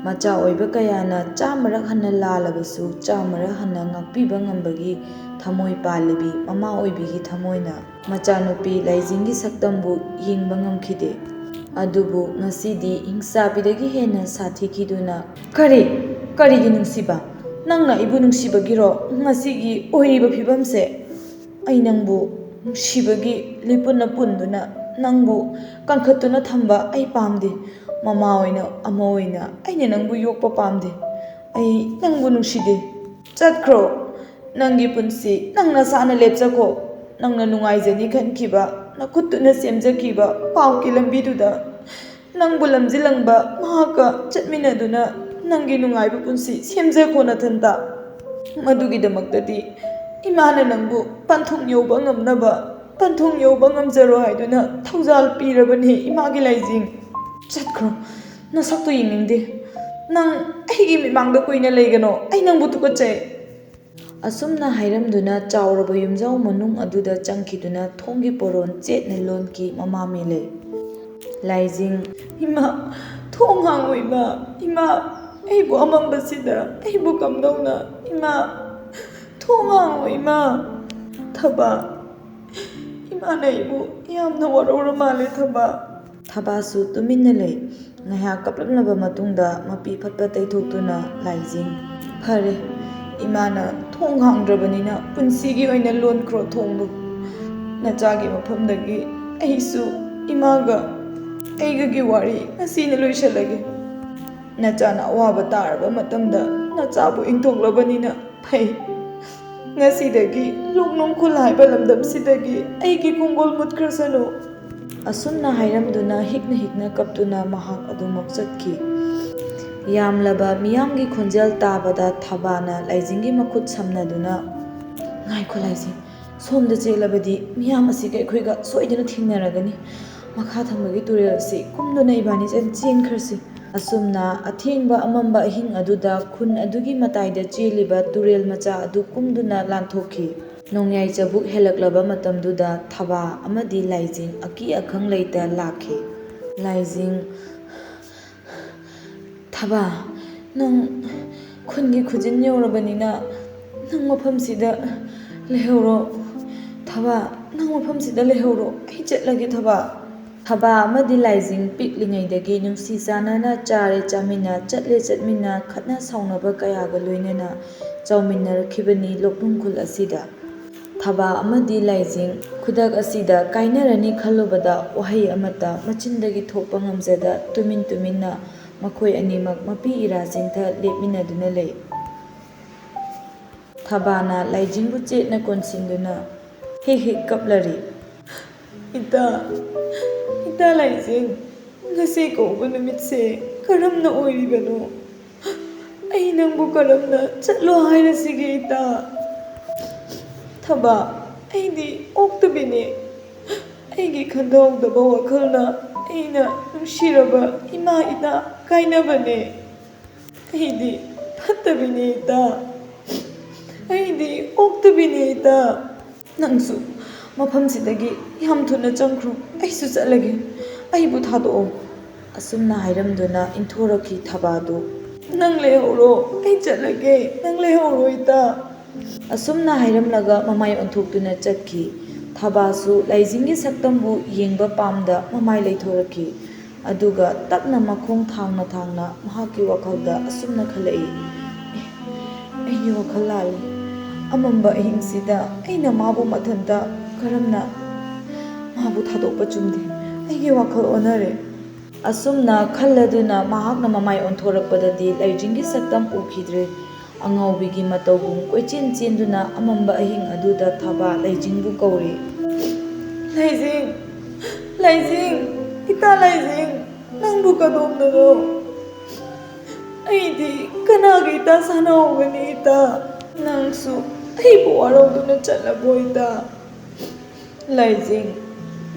ꯃꯆꯥ ꯑꯣꯏꯕ ꯀꯌꯥꯅ ꯆꯥꯝꯃꯔꯛ ꯍꯟꯅ ꯂꯥꯜꯂꯕꯁꯨ ꯆꯥꯝꯃꯔꯛ ꯍꯟꯅ ꯉꯥꯛꯄꯤꯕ ꯉꯝꯕꯒꯤ ꯊꯃꯣꯏ ꯄꯥꯜꯂꯤꯕꯤ ꯃꯃꯥ ꯑꯣꯏꯕꯤꯒꯤ ꯊꯃꯣꯏꯅ ꯃꯆꯥꯅꯨꯄꯤ ꯂꯥꯏꯖꯤꯡꯒꯤ ꯁꯛꯇꯝꯕꯨ ꯌꯦꯡꯕ ꯉꯝꯈꯤꯗꯦ꯫ ꯑꯗꯨꯕꯨ ꯉꯁꯤꯗꯤ ꯍꯤꯡꯆꯥꯕꯤꯗꯒꯤ ꯍꯦꯟꯅ ꯁꯥꯊꯤꯈꯤꯗꯨꯅ, "ꯀꯔꯤ? ꯀꯔꯤꯒꯤ ꯅꯨꯡꯁꯤꯕ? ꯅꯪꯅ ꯑꯩꯕꯨ ꯅꯨꯡꯁꯤꯕꯒꯤꯔꯣ ꯉꯁꯤꯒꯤ ꯑꯣꯏꯔꯤꯕ ꯐꯤꯕꯝꯁꯦ? ꯑꯩ ꯅꯪꯕꯨ ꯅꯨꯡꯁꯤꯕꯒꯤ ꯂꯤꯄꯨꯟꯅ ꯄꯨꯟꯗꯨꯅ ꯅꯪꯕꯨ ꯀꯟꯈꯠꯇꯨꯅ ꯊꯝꯕ ꯑꯩ ꯄꯥꯝꯗꯦ꯫ ꯃꯃꯥ ꯑꯣꯏꯅ, ꯑꯃ ꯑꯣꯏꯅ ꯑꯩꯅ ꯅꯪꯕꯨ ꯌꯣꯛꯄ ꯄꯥꯝꯗꯦ꯫ ꯑꯩ ꯅꯪꯕꯨ ꯅꯨꯡꯁꯤꯗꯦ꯫ ꯆꯠꯈ꯭ꯔꯣ꯫ ꯅꯪꯒꯤ ꯄꯨꯟꯁꯤ ꯅꯪ ꯅꯁꯥꯅ ꯂꯦꯞꯆꯈꯣ꯫ ꯅꯪꯅ ꯅꯨꯡꯉꯥꯏꯖꯅꯤ ꯈꯟꯈꯤꯕ, ꯅꯈꯨꯠꯇꯨꯅ ꯁꯦꯝꯖꯈꯤꯕ ꯄꯥꯎꯒꯤ ꯂꯝꯕꯤꯗꯨꯗ ꯅꯪꯕꯨ ꯂꯝꯖꯤꯜꯂꯝꯕ ꯃꯍꯥꯛꯀ ꯆꯠꯃꯤꯟꯅꯗꯨꯅ ꯅꯪꯒꯤ ꯅꯨꯡꯉꯥꯏꯕ ꯄꯨꯟꯁꯤ ꯁꯦꯝꯖꯈꯣ ꯅꯊꯟꯇ꯫ ꯃꯗꯨꯒꯤꯗꯃꯛꯇꯗꯤ ꯏꯃꯥꯅ ꯅꯪꯕꯨ ꯄꯟꯊꯨꯡ ꯌꯧꯕ ꯉꯝꯅꯕ, ꯄꯟꯊꯨꯡ ꯌꯧꯕ ꯉꯝꯖꯔꯣ ꯍꯥꯏꯗꯨꯅ ꯊꯧꯖꯥꯜ ꯄꯤꯔꯕꯅꯤ ꯏꯃꯥꯒꯤ ꯂꯥꯏꯖꯤꯡ꯫ ꯆꯠꯈ꯭ꯔꯣ, ꯅꯁꯛꯇꯨ ꯌꯦꯡꯅꯤꯡꯗꯦ꯫ ꯅꯪ ꯑꯩꯒꯤ ꯃꯤꯠꯃꯥꯡꯗ ꯀꯨꯏꯅ ꯂꯩꯒꯅꯣ, ꯑꯩ ꯅꯪꯕꯨ ꯇꯨꯀꯠꯆꯩ"꯫ ꯑꯁꯨꯝꯅ ꯍꯥꯏꯔꯝꯗꯨꯅ ꯆꯥꯎꯔꯕ ꯌꯨꯝꯖꯥꯎ ꯃꯅꯨꯡ ꯑꯗꯨꯗ ꯆꯪꯈꯤꯗꯨꯅ ꯊꯣꯡꯒꯤ ꯄꯣꯔꯣꯟ ꯆꯦꯠꯅ ꯂꯣꯟꯈꯤ ꯃꯃꯥ ꯃꯦꯂꯩ꯫ ꯂꯥꯏꯖꯤꯡ, "ꯏꯃꯥ, ꯊꯣꯡ ꯍꯥꯡꯉꯣ ꯏꯃꯥ, ꯏꯃꯥ, ꯑꯩꯕꯨ ꯑꯃꯝꯕꯁꯤꯗ ꯑꯩꯕꯨ ꯀꯝꯗꯧꯅ, ꯏꯃꯥ, ꯊꯣꯡ ꯍꯥꯡꯉꯣ ꯏꯃꯥ"꯫ "ꯊꯕꯥ, ꯏꯃꯥꯅ ꯑꯩꯕꯨ ꯌꯥꯝꯅ ꯋꯥꯔꯧꯔ ꯃꯥꯜꯂꯦ ꯊꯕꯥ"꯫ ꯊꯕꯥꯁꯨ ꯇꯨꯃꯤꯟꯅ ꯂꯩ꯫ ꯉꯥꯏꯍꯥꯛ ꯀꯞꯂꯝꯂꯕ ꯃꯇꯨꯡꯗ ꯃꯄꯤ ꯐꯠ ꯐꯠ ꯇꯩꯊꯣꯛꯇꯨꯅ ꯂꯥꯏꯖꯤꯡ, "ꯐꯔꯦ, ꯏꯃꯥꯅ ꯊꯣꯡ ꯍꯥꯡꯗ꯭ꯔꯕꯅꯤꯅ ꯄꯨꯟꯁꯤꯒꯤ ꯑꯣꯏꯅ ꯂꯣꯟꯈ꯭ꯔꯣ ꯊꯣꯡꯗꯨ꯫ ꯅꯆꯥꯒꯤ ꯃꯐꯝꯗꯒꯤ ꯑꯩꯁꯨ ꯏꯃꯥꯒ ꯑꯩꯒꯒꯤ ꯋꯥꯔꯤ ꯉꯁꯤꯅ ꯂꯣꯏꯁꯤꯜꯂꯒꯦ꯫ ꯅꯆꯥꯅ ꯑꯋꯥꯕ ꯇꯥꯔꯕ ꯃꯇꯝꯗ ꯅꯆꯥꯕꯨ ꯏꯟꯊꯣꯛꯂꯕꯅꯤꯅ ꯐꯩ꯫ ꯉꯁꯤꯗꯒꯤ ꯂꯣꯛꯅꯨꯡ ꯈꯨꯜ ꯍꯥꯏꯕ ꯂꯝꯗꯝꯁꯤꯗꯒꯤ ꯑꯩꯒꯤ ꯈꯣꯡꯒꯣꯜ ꯃꯨꯠꯈ꯭ꯔꯁꯅꯨ꯫ ꯑꯁꯨꯝꯅ ꯍꯥꯏꯔꯝꯗꯨꯅ ꯍꯤꯛꯅ ꯍꯤꯛꯅ ꯀꯞꯇꯨꯅ ꯃꯍꯥꯛ ꯑꯗꯨꯃꯛ ꯆꯠꯈꯤ꯫ ꯌꯥꯝꯂꯕ ꯃꯤꯌꯥꯝꯒꯤ ꯈꯣꯟꯖꯦꯜ ꯇꯥꯕꯗ ꯊꯕꯥꯅ ꯂꯥꯏꯖꯤꯡꯒꯤ ꯃꯈꯨꯠ ꯁꯝꯅꯗꯨꯅ, "ꯉꯥꯏꯈꯣ ꯂꯥꯏꯖꯤꯡ, ꯁꯣꯝꯗ ꯆꯦꯜꯂꯕꯗꯤ ꯃꯤꯌꯥꯝ ꯑꯁꯤꯒ ꯑꯩꯈꯣꯏꯒ ꯁꯣꯏꯗꯅ ꯊꯦꯡꯅꯔꯒꯅꯤ꯫ ꯃꯈꯥ ꯊꯪꯕꯒꯤ ꯇꯨꯔꯦꯜ ꯑꯁꯤ ꯀꯨꯝꯗꯨꯅ ꯏꯕꯥꯅꯤ ꯆꯦꯟ-, ꯆꯦꯟꯈ꯭ꯔꯁꯤ꯫" ꯑꯁꯨꯝꯅ ꯑꯊꯦꯡꯕ ꯑꯃꯝꯕ ꯑꯍꯤꯡ ꯑꯗꯨꯗ ꯈꯨꯟ ꯑꯗꯨꯒꯤ ꯃꯇꯥꯏꯗ ꯆꯦꯜꯂꯤꯕ ꯇꯨꯔꯦꯜ ꯃꯆꯥ ꯑꯗꯨ ꯀꯨꯝꯗꯨꯅ ꯂꯥꯟꯊꯣꯛꯈꯤ꯫ ꯅꯣꯡꯌꯥꯏ ꯆꯕꯨꯛ ꯍꯦꯜꯂꯛꯂꯕ ꯃꯇꯝꯗꯨꯗ ꯊꯕꯥ ꯑꯃꯗꯤ ꯂꯥꯏꯖꯤꯡ ꯑꯀꯤ ꯑꯈꯪ ꯂꯩꯇ ꯂꯥꯛꯈꯤ꯫ ꯂꯥꯏꯖꯤꯡ, "ꯊꯕꯥ, ꯅꯪ ꯈꯨꯟꯒꯤ ꯈꯨꯖꯤꯟ ꯌꯧꯔꯕꯅꯤꯅ ꯅꯪ ꯃꯐꯝꯁꯤꯗ ꯂꯩꯍꯧꯔꯣ꯫ ꯊꯕꯥ, ꯅꯪ ꯃꯐꯝꯁꯤꯗ ꯂꯩꯍꯧꯔꯣ꯫ ꯑꯩ ꯆꯠꯂꯒꯦ, ꯊꯕꯥ꯫" ꯊꯕꯥ ꯑꯃꯗꯤ ꯂꯥꯏꯖꯤꯡ ꯄꯤꯛꯂꯤꯉꯩꯗꯒꯤ ꯅꯨꯡꯁꯤ ꯆꯥꯟꯅꯅ ꯆꯥꯔꯦ ꯆꯥꯃꯤꯟꯅ, ꯆꯠꯂꯦ ꯆꯠꯃꯤꯟꯅ, ꯈꯠꯅ ꯁꯥꯎꯅꯕ ꯀꯌꯥꯒ ꯂꯣꯏꯅꯅ ꯆꯥꯎꯃꯤꯟꯅꯔꯛꯈꯤꯕꯅꯤ ꯂꯣꯛꯅꯨꯡ ꯈꯨꯜ ꯑꯁꯤꯗ꯫ ꯊꯕꯥ ꯑꯃꯗꯤ ꯂꯥꯏꯖꯤꯡ ꯈꯨꯗꯛ ꯑꯁꯤꯗ ꯀꯥꯏꯅꯔꯅꯤ ꯈꯜꯂꯨꯕꯗ ꯋꯥꯍꯩ ꯑꯃꯠꯇ ꯃꯆꯤꯟꯗꯒꯤ ꯊꯣꯛꯄ ꯉꯝꯖꯗ ꯇꯨꯃꯤꯟ ꯇꯨꯃꯤꯟꯅ ꯃꯈꯣꯏ ꯑꯅꯤꯃꯛ ꯃꯄꯤ ꯏꯔꯥ ꯆꯤꯟꯊ ꯂꯦꯞꯃꯤꯟꯅꯗꯨꯅ ꯂꯩ꯫ ꯊꯕꯥꯅ ꯂꯥꯏꯖꯤꯡꯕꯨ ꯆꯦꯠꯅ ꯀꯣꯟꯁꯤꯟꯗꯨꯅ ꯍꯦꯛ ꯍꯦꯛ ꯀꯞꯂꯔꯤ꯫ "ꯏꯇꯥ, ꯏꯇꯥ ꯂꯥꯏꯖꯤꯡ, ꯉꯁꯤ ꯀꯧꯕ ꯅꯨꯃꯤꯠꯁꯦ ꯀꯔꯝꯅ ꯑꯣꯏꯔꯤꯕꯅꯣ? ꯑꯩ ꯅꯪꯕꯨ ꯀꯔꯝꯅ ꯆꯠꯂꯣ ꯍꯥꯏꯔꯁꯤꯒꯦ ꯏꯇꯥ? ꯊꯕꯥ, ꯑꯩꯗꯤ ꯑꯣꯛꯇꯕꯤꯅꯦ꯫ ꯑꯩꯒꯤ ꯈꯟꯊꯍꯧꯗꯕ ꯋꯥꯈꯜꯅ ꯑꯩꯅ ꯅꯨꯡꯁꯤꯔꯕ ꯏꯃꯥ ꯏꯇꯥ ꯀꯥꯏꯅꯕꯅꯦ꯫ ꯑꯩꯗꯤ ꯐꯠꯇꯕꯤꯅꯦ ꯏꯇꯥ꯫ ꯑꯩꯗꯤ ꯑꯣꯛꯇꯕꯤꯅꯦ ꯏꯇꯥ꯫ ꯅꯪꯁꯨ ꯃꯐꯝꯁꯤꯗꯒꯤ ꯌꯥꯝ ꯊꯨꯅ ꯆꯪꯈ꯭ꯔꯣ꯫ ꯑꯩꯁꯨ ꯆꯠꯂꯒꯦ꯫ ꯑꯩꯕꯨ ꯊꯥꯗꯣꯛꯑꯣ꯫" ꯑꯁꯨꯝꯅ ꯍꯥꯏꯔꯝꯗꯨꯅ ꯏꯟꯊꯣꯔꯛꯈꯤ ꯊꯕꯥꯗꯨ꯫ "ꯅꯪ ꯂꯩꯍꯧꯔꯣ꯫ ꯑꯩ ꯆꯠꯂꯒꯦ꯫ ꯅꯪ ꯂꯩꯍꯧꯔꯣ ꯏꯇꯥ꯫" ꯑꯁꯨꯝꯅ ꯍꯥꯏꯔꯝꯂꯒ ꯃꯃꯥꯏ ꯑꯣꯟꯊꯣꯛꯇꯨꯅ ꯆꯠꯈꯤ꯫ ꯊꯕꯥꯁꯨ ꯂꯥꯏꯖꯤꯡꯒꯤ ꯁꯛꯇꯝꯕꯨ ꯌꯦꯡꯕ ꯄꯥꯝꯗ ꯃꯃꯥꯏ ꯂꯩꯊꯣꯔꯛꯈꯤ꯫ ꯑꯗꯨꯒ ꯇꯞꯅ ꯃꯈꯣꯡ ꯊꯥꯡꯅ ꯊꯥꯡꯅ ꯃꯍꯥꯛꯀꯤ ꯋꯥꯈꯜꯗ ꯑꯁꯨꯝꯅ ꯈꯜꯂꯛꯏ, "ꯑꯦ, ꯑꯩꯒꯤ ꯋꯥꯈꯜ ꯂꯥꯜꯂꯤ꯫ ꯑꯃꯝꯕ ꯑꯍꯤꯡꯁꯤꯗ ꯑꯩꯅ ꯃꯥꯕꯨ ꯃꯊꯟꯇ ꯀꯔꯝꯅ? ꯃꯥꯕꯨ ꯊꯥꯗꯣꯛꯄ ꯆꯨꯝꯗꯦ꯫ ꯑꯩꯒꯤ ꯋꯥꯈꯜ ꯑꯣꯟꯅꯔꯦ꯫ ꯑꯁꯨꯝꯅ ꯈꯜꯂꯗꯨꯅ ꯃꯍꯥꯛꯅ ꯃꯃꯥꯏ ꯑꯣꯟꯊꯣꯔꯛꯄꯗꯗꯤ ꯂꯩꯖꯤꯡꯒꯤ ꯁꯛꯇꯝ ꯎꯈꯤꯗ꯭ꯔꯦ꯫ ꯑꯉꯥꯎꯕꯤꯒꯤ ꯃꯇꯧꯒꯨꯝ ꯀꯣꯏꯆꯦꯟ ꯆꯦꯟꯗꯨꯅ ꯑꯃꯝꯕ ꯑꯍꯤꯡ ꯑꯗꯨꯗ ꯊꯥꯕ ꯂꯩꯖꯤꯡꯕꯨ ꯀꯧꯔꯤ꯫ "ꯂꯩꯖꯤꯡ! ꯂꯩꯖꯤꯡ! ꯏꯇꯥ ꯂꯩꯖꯤꯡ! ꯅꯪꯕꯨ ꯀꯗꯣꯝꯗꯅꯣ? ꯑꯩꯗꯤ ꯀꯅꯥꯒ ꯏꯇꯥ ꯁꯥꯟꯅꯍꯧꯒꯅꯤ ꯏꯇꯥ? ꯅꯪꯁꯨ ꯑꯩꯕꯨ ꯋꯥꯔꯧꯗꯨꯅ ꯆꯠꯂꯕꯣ ꯏꯇꯥ?" "ꯂꯩꯖꯤꯡ,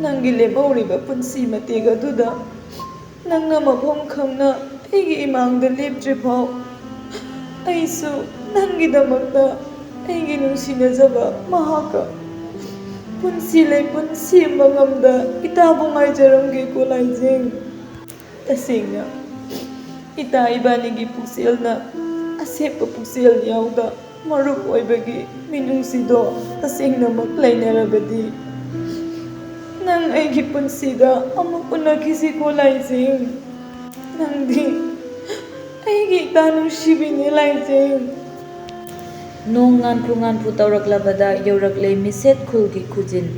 ꯅꯪꯒꯤ ꯂꯦꯝꯍꯧꯔꯤꯕ ꯄꯨꯟꯁꯤ ꯃꯇꯦꯛ ꯑꯗꯨꯗ ꯅꯪꯅ ꯃꯐꯝ ꯈꯪꯅ ꯑꯩꯒꯤ ꯏꯃꯥꯡꯗ ꯂꯦꯞꯇ꯭ꯔꯤꯐꯥꯎ, ꯑꯩꯁꯨ ꯅꯪꯒꯤꯗꯃꯛꯇ ꯑꯩꯒꯤ ꯅꯨꯡꯁꯤꯅꯖꯕ ꯃꯍꯥꯛꯀ ꯄꯨꯟꯁꯤ ꯂꯩꯄꯨꯟ ꯁꯦꯝꯕ ꯉꯝꯗ ꯏꯇꯥꯕꯨ ꯉꯥꯏꯖꯔꯝꯒꯦꯀꯣ ꯂꯩꯖꯤꯡ꯫ ꯇꯁꯦꯡꯅ ꯏꯇꯥ ꯏꯕꯥꯅꯤꯒꯤ ꯄꯨꯛꯆꯦꯜꯅ ꯑꯁꯦꯞꯄ ꯄꯨꯛꯆꯦꯜ ꯌꯥꯎꯗ ꯃꯔꯨꯞ ꯑꯣꯏꯕꯒꯤ ꯃꯤꯅꯨꯡꯁꯤꯗꯣ ꯇꯁꯦꯡꯅꯃꯛ ꯂꯩꯅꯔꯕꯗꯤ, ꯅꯪ ꯑꯩꯒꯤ ꯄꯨꯟꯁꯤꯗ ꯑꯃꯨꯛ ꯎꯅꯈꯤꯁꯤꯀꯣ ꯂꯩꯖꯤꯡ꯫ ꯅꯪꯗꯤ ꯑꯩꯒꯤ ꯏꯇꯥ ꯅꯨꯡꯁꯤꯕꯤꯅꯤ ꯂꯩꯖꯤꯡ꯫" ꯅꯣꯡ ꯉꯥꯟꯐꯨ ꯉꯥꯟꯐꯨ ꯇꯧꯔꯛꯂꯕꯗ ꯌꯧꯔꯛꯂꯦ ꯃꯤꯁꯦꯠ ꯈꯨꯜꯒꯤ ꯈꯨꯖꯤꯟ꯫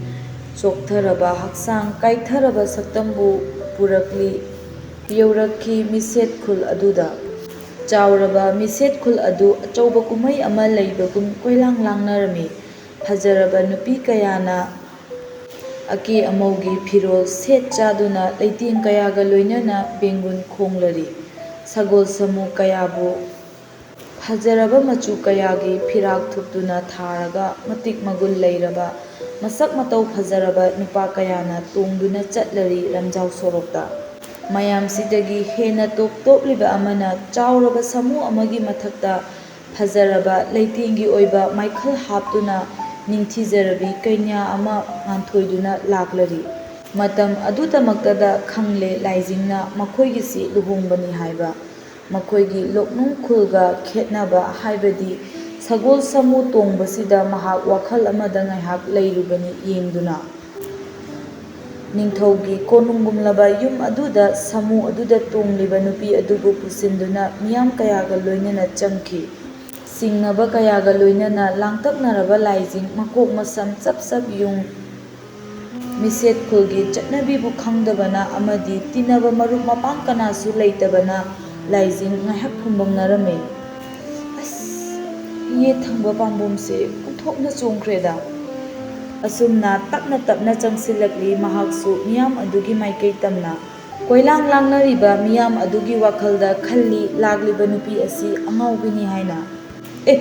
ꯆꯣꯛꯊꯔꯕ ꯍꯛꯆꯥꯡ, ꯀꯥꯏꯊꯔꯕ ꯁꯛꯇꯝꯕꯨ ꯄꯨꯔꯛꯂꯤ꯫ ꯌꯧꯔꯛꯈꯤ ꯃꯤꯁꯦꯠ ꯈꯨꯜ ꯑꯗꯨꯗ꯫ ꯆꯥꯎꯔꯕ ꯃꯤꯁꯦꯠ ꯈꯨꯜ ꯑꯗꯨ ꯑꯆꯧꯕ ꯀꯨꯝꯍꯩ ꯑꯃ ꯂꯩꯕꯒꯨꯝ ꯀꯣꯏꯂꯥꯡ ꯂꯥꯡꯅꯔꯝꯃꯤ꯫ ꯐꯖꯔꯕ ꯅꯨꯄꯤ ꯀꯌꯥꯅ ꯑꯀꯦ ꯑꯃꯧꯒꯤ ꯐꯤꯔꯣꯜ ꯁꯦꯠ ꯆꯥꯗꯨꯅ ꯂꯩꯇꯦꯡ ꯀꯌꯥꯒ ꯂꯣꯏꯅꯅ ꯕꯦꯡꯒꯨꯟ ꯈꯣꯡꯂꯔꯤ꯫ ꯁꯒꯣꯜ ꯁꯃꯨ ꯀꯌꯥꯕꯨ ꯐꯖꯔꯕ ꯃꯆꯨ ꯀꯌꯥꯒꯤ ꯐꯤꯔꯥꯛ ꯊꯨꯞꯇꯨꯅ ꯊꯥꯔꯒ ꯃꯇꯤꯛ ꯃꯒꯨꯟ ꯂꯩꯔꯕ, ꯃꯁꯛ ꯃꯇꯧ ꯐꯖꯔꯕ ꯅꯨꯄꯥ ꯀꯌꯥꯅ ꯇꯣꯡꯗꯨꯅ ꯆꯠꯂꯔꯤ ꯂꯝꯖꯥꯎ ꯁꯣꯔꯣꯛꯇ꯫ ꯃꯌꯥꯝꯁꯤꯗꯒꯤ ꯍꯦꯟꯅ ꯇꯣꯞ ꯇꯣꯞꯂꯤꯕ ꯑꯃꯅ ꯆꯥꯎꯔꯕ ꯁꯥꯃꯨ ꯑꯃꯒꯤ ꯃꯊꯛꯇ ꯐꯖꯔꯕ ꯂꯩꯇꯦꯡꯒꯤ ꯑꯣꯏꯕ ꯃꯥꯏꯈꯜ ꯍꯥꯞꯇꯨꯅ ꯅꯤꯡꯊꯤꯖꯔꯕꯤ ꯀꯩꯅ꯭ꯌꯥ ꯑꯃ ꯉꯥꯟꯊꯣꯏꯗꯨꯅ ꯂꯥꯛꯂꯔꯤ꯫ ꯃꯇꯝ ꯑꯗꯨꯗꯃꯛꯇꯗ ꯈꯪꯂꯦ ꯂꯥꯏꯖꯤꯡꯅ ꯃꯈꯣꯏꯒꯤꯁꯤ ꯂꯨꯍꯣꯡꯕꯅꯤ ꯍꯥꯏꯕ꯫ ꯃꯈꯣꯏꯒꯤ ꯂꯣꯛꯅꯨꯡ ꯈꯨꯜꯒ ꯈꯦꯠꯅꯕ ꯍꯥꯏꯕꯗꯤ ꯁꯒꯣꯜ ꯁꯥꯃꯨ ꯇꯣꯡꯕꯁꯤꯗ ꯃꯍꯥꯛ ꯋꯥꯈꯜ ꯑꯃꯗ ꯉꯥꯏꯍꯥꯛ ꯂꯩꯔꯨꯕꯅꯤ ꯌꯦꯡꯗꯨꯅ꯫ ꯅꯤꯡꯊꯧꯒꯤ ꯀꯣꯅꯨꯡꯒꯨꯝꯂꯕ ꯌꯨꯝ ꯑꯗꯨꯗ ꯁꯥꯃꯨ ꯑꯗꯨꯗ ꯇꯣꯡꯂꯤꯕ ꯅꯨꯄꯤ ꯑꯗꯨꯕꯨ ꯄꯨꯁꯤꯟꯗꯨꯅ ꯃꯤꯌꯥꯝ ꯀꯌꯥꯒ ꯂꯣꯏꯅꯅ ꯆꯪꯈꯤ꯫ ꯆꯤꯡꯅꯕ ꯀꯌꯥꯒ ꯂꯣꯏꯅꯅ ꯂꯥꯡꯇꯛꯅꯔꯕ ꯂꯥꯏꯖꯤꯡ, ꯃꯀꯣꯛ ꯃꯁꯝ ꯆꯞ ꯆꯞ ꯌꯨꯡ, ꯃꯤꯁꯦꯠ ꯈꯨꯜꯒꯤ ꯆꯠꯅꯕꯤꯕꯨ ꯈꯪꯗꯕꯅ ꯑꯃꯗꯤ ꯇꯤꯟꯅꯕ ꯃꯔꯨꯞ ꯃꯄꯥꯡ ꯀꯅꯥꯁꯨ ꯂꯩꯇꯕꯅ ꯂꯥꯏꯖꯤꯡ ꯉꯥꯏꯍꯥꯛ ꯐꯨꯝꯕꯪꯅꯔꯝꯃꯤ꯫ ꯑꯁ, ꯌꯦꯠ ꯊꯪꯕ ꯄꯥꯝꯕꯣꯝꯁꯦ ꯑꯣꯟꯊꯣꯛꯅ ꯆꯣꯡꯈ꯭ꯔꯦꯗ꯫ ꯑꯁꯨꯝꯅ ꯇꯞꯅ ꯇꯞꯅ ꯆꯪꯁꯤꯜꯂꯛꯂꯤ꯫ ꯃꯍꯥꯛꯁꯨ ꯃꯤꯌꯥꯝ ꯑꯗꯨꯒꯤ ꯃꯥꯏꯀꯩ ꯇꯝꯅ ꯀꯣꯏꯂꯥꯡ ꯂꯥꯡꯅꯔꯤꯕ ꯃꯤꯌꯥꯝ ꯑꯗꯨꯒꯤ ꯋꯥꯈꯜꯗ ꯈꯜꯂꯤ, ꯂꯥꯛꯂꯤꯕ ꯅꯨꯄꯤ ꯑꯁꯤ ꯑꯉꯥꯎꯕꯤꯅꯤ ꯍꯥꯏꯅ꯫ "ꯑꯦ,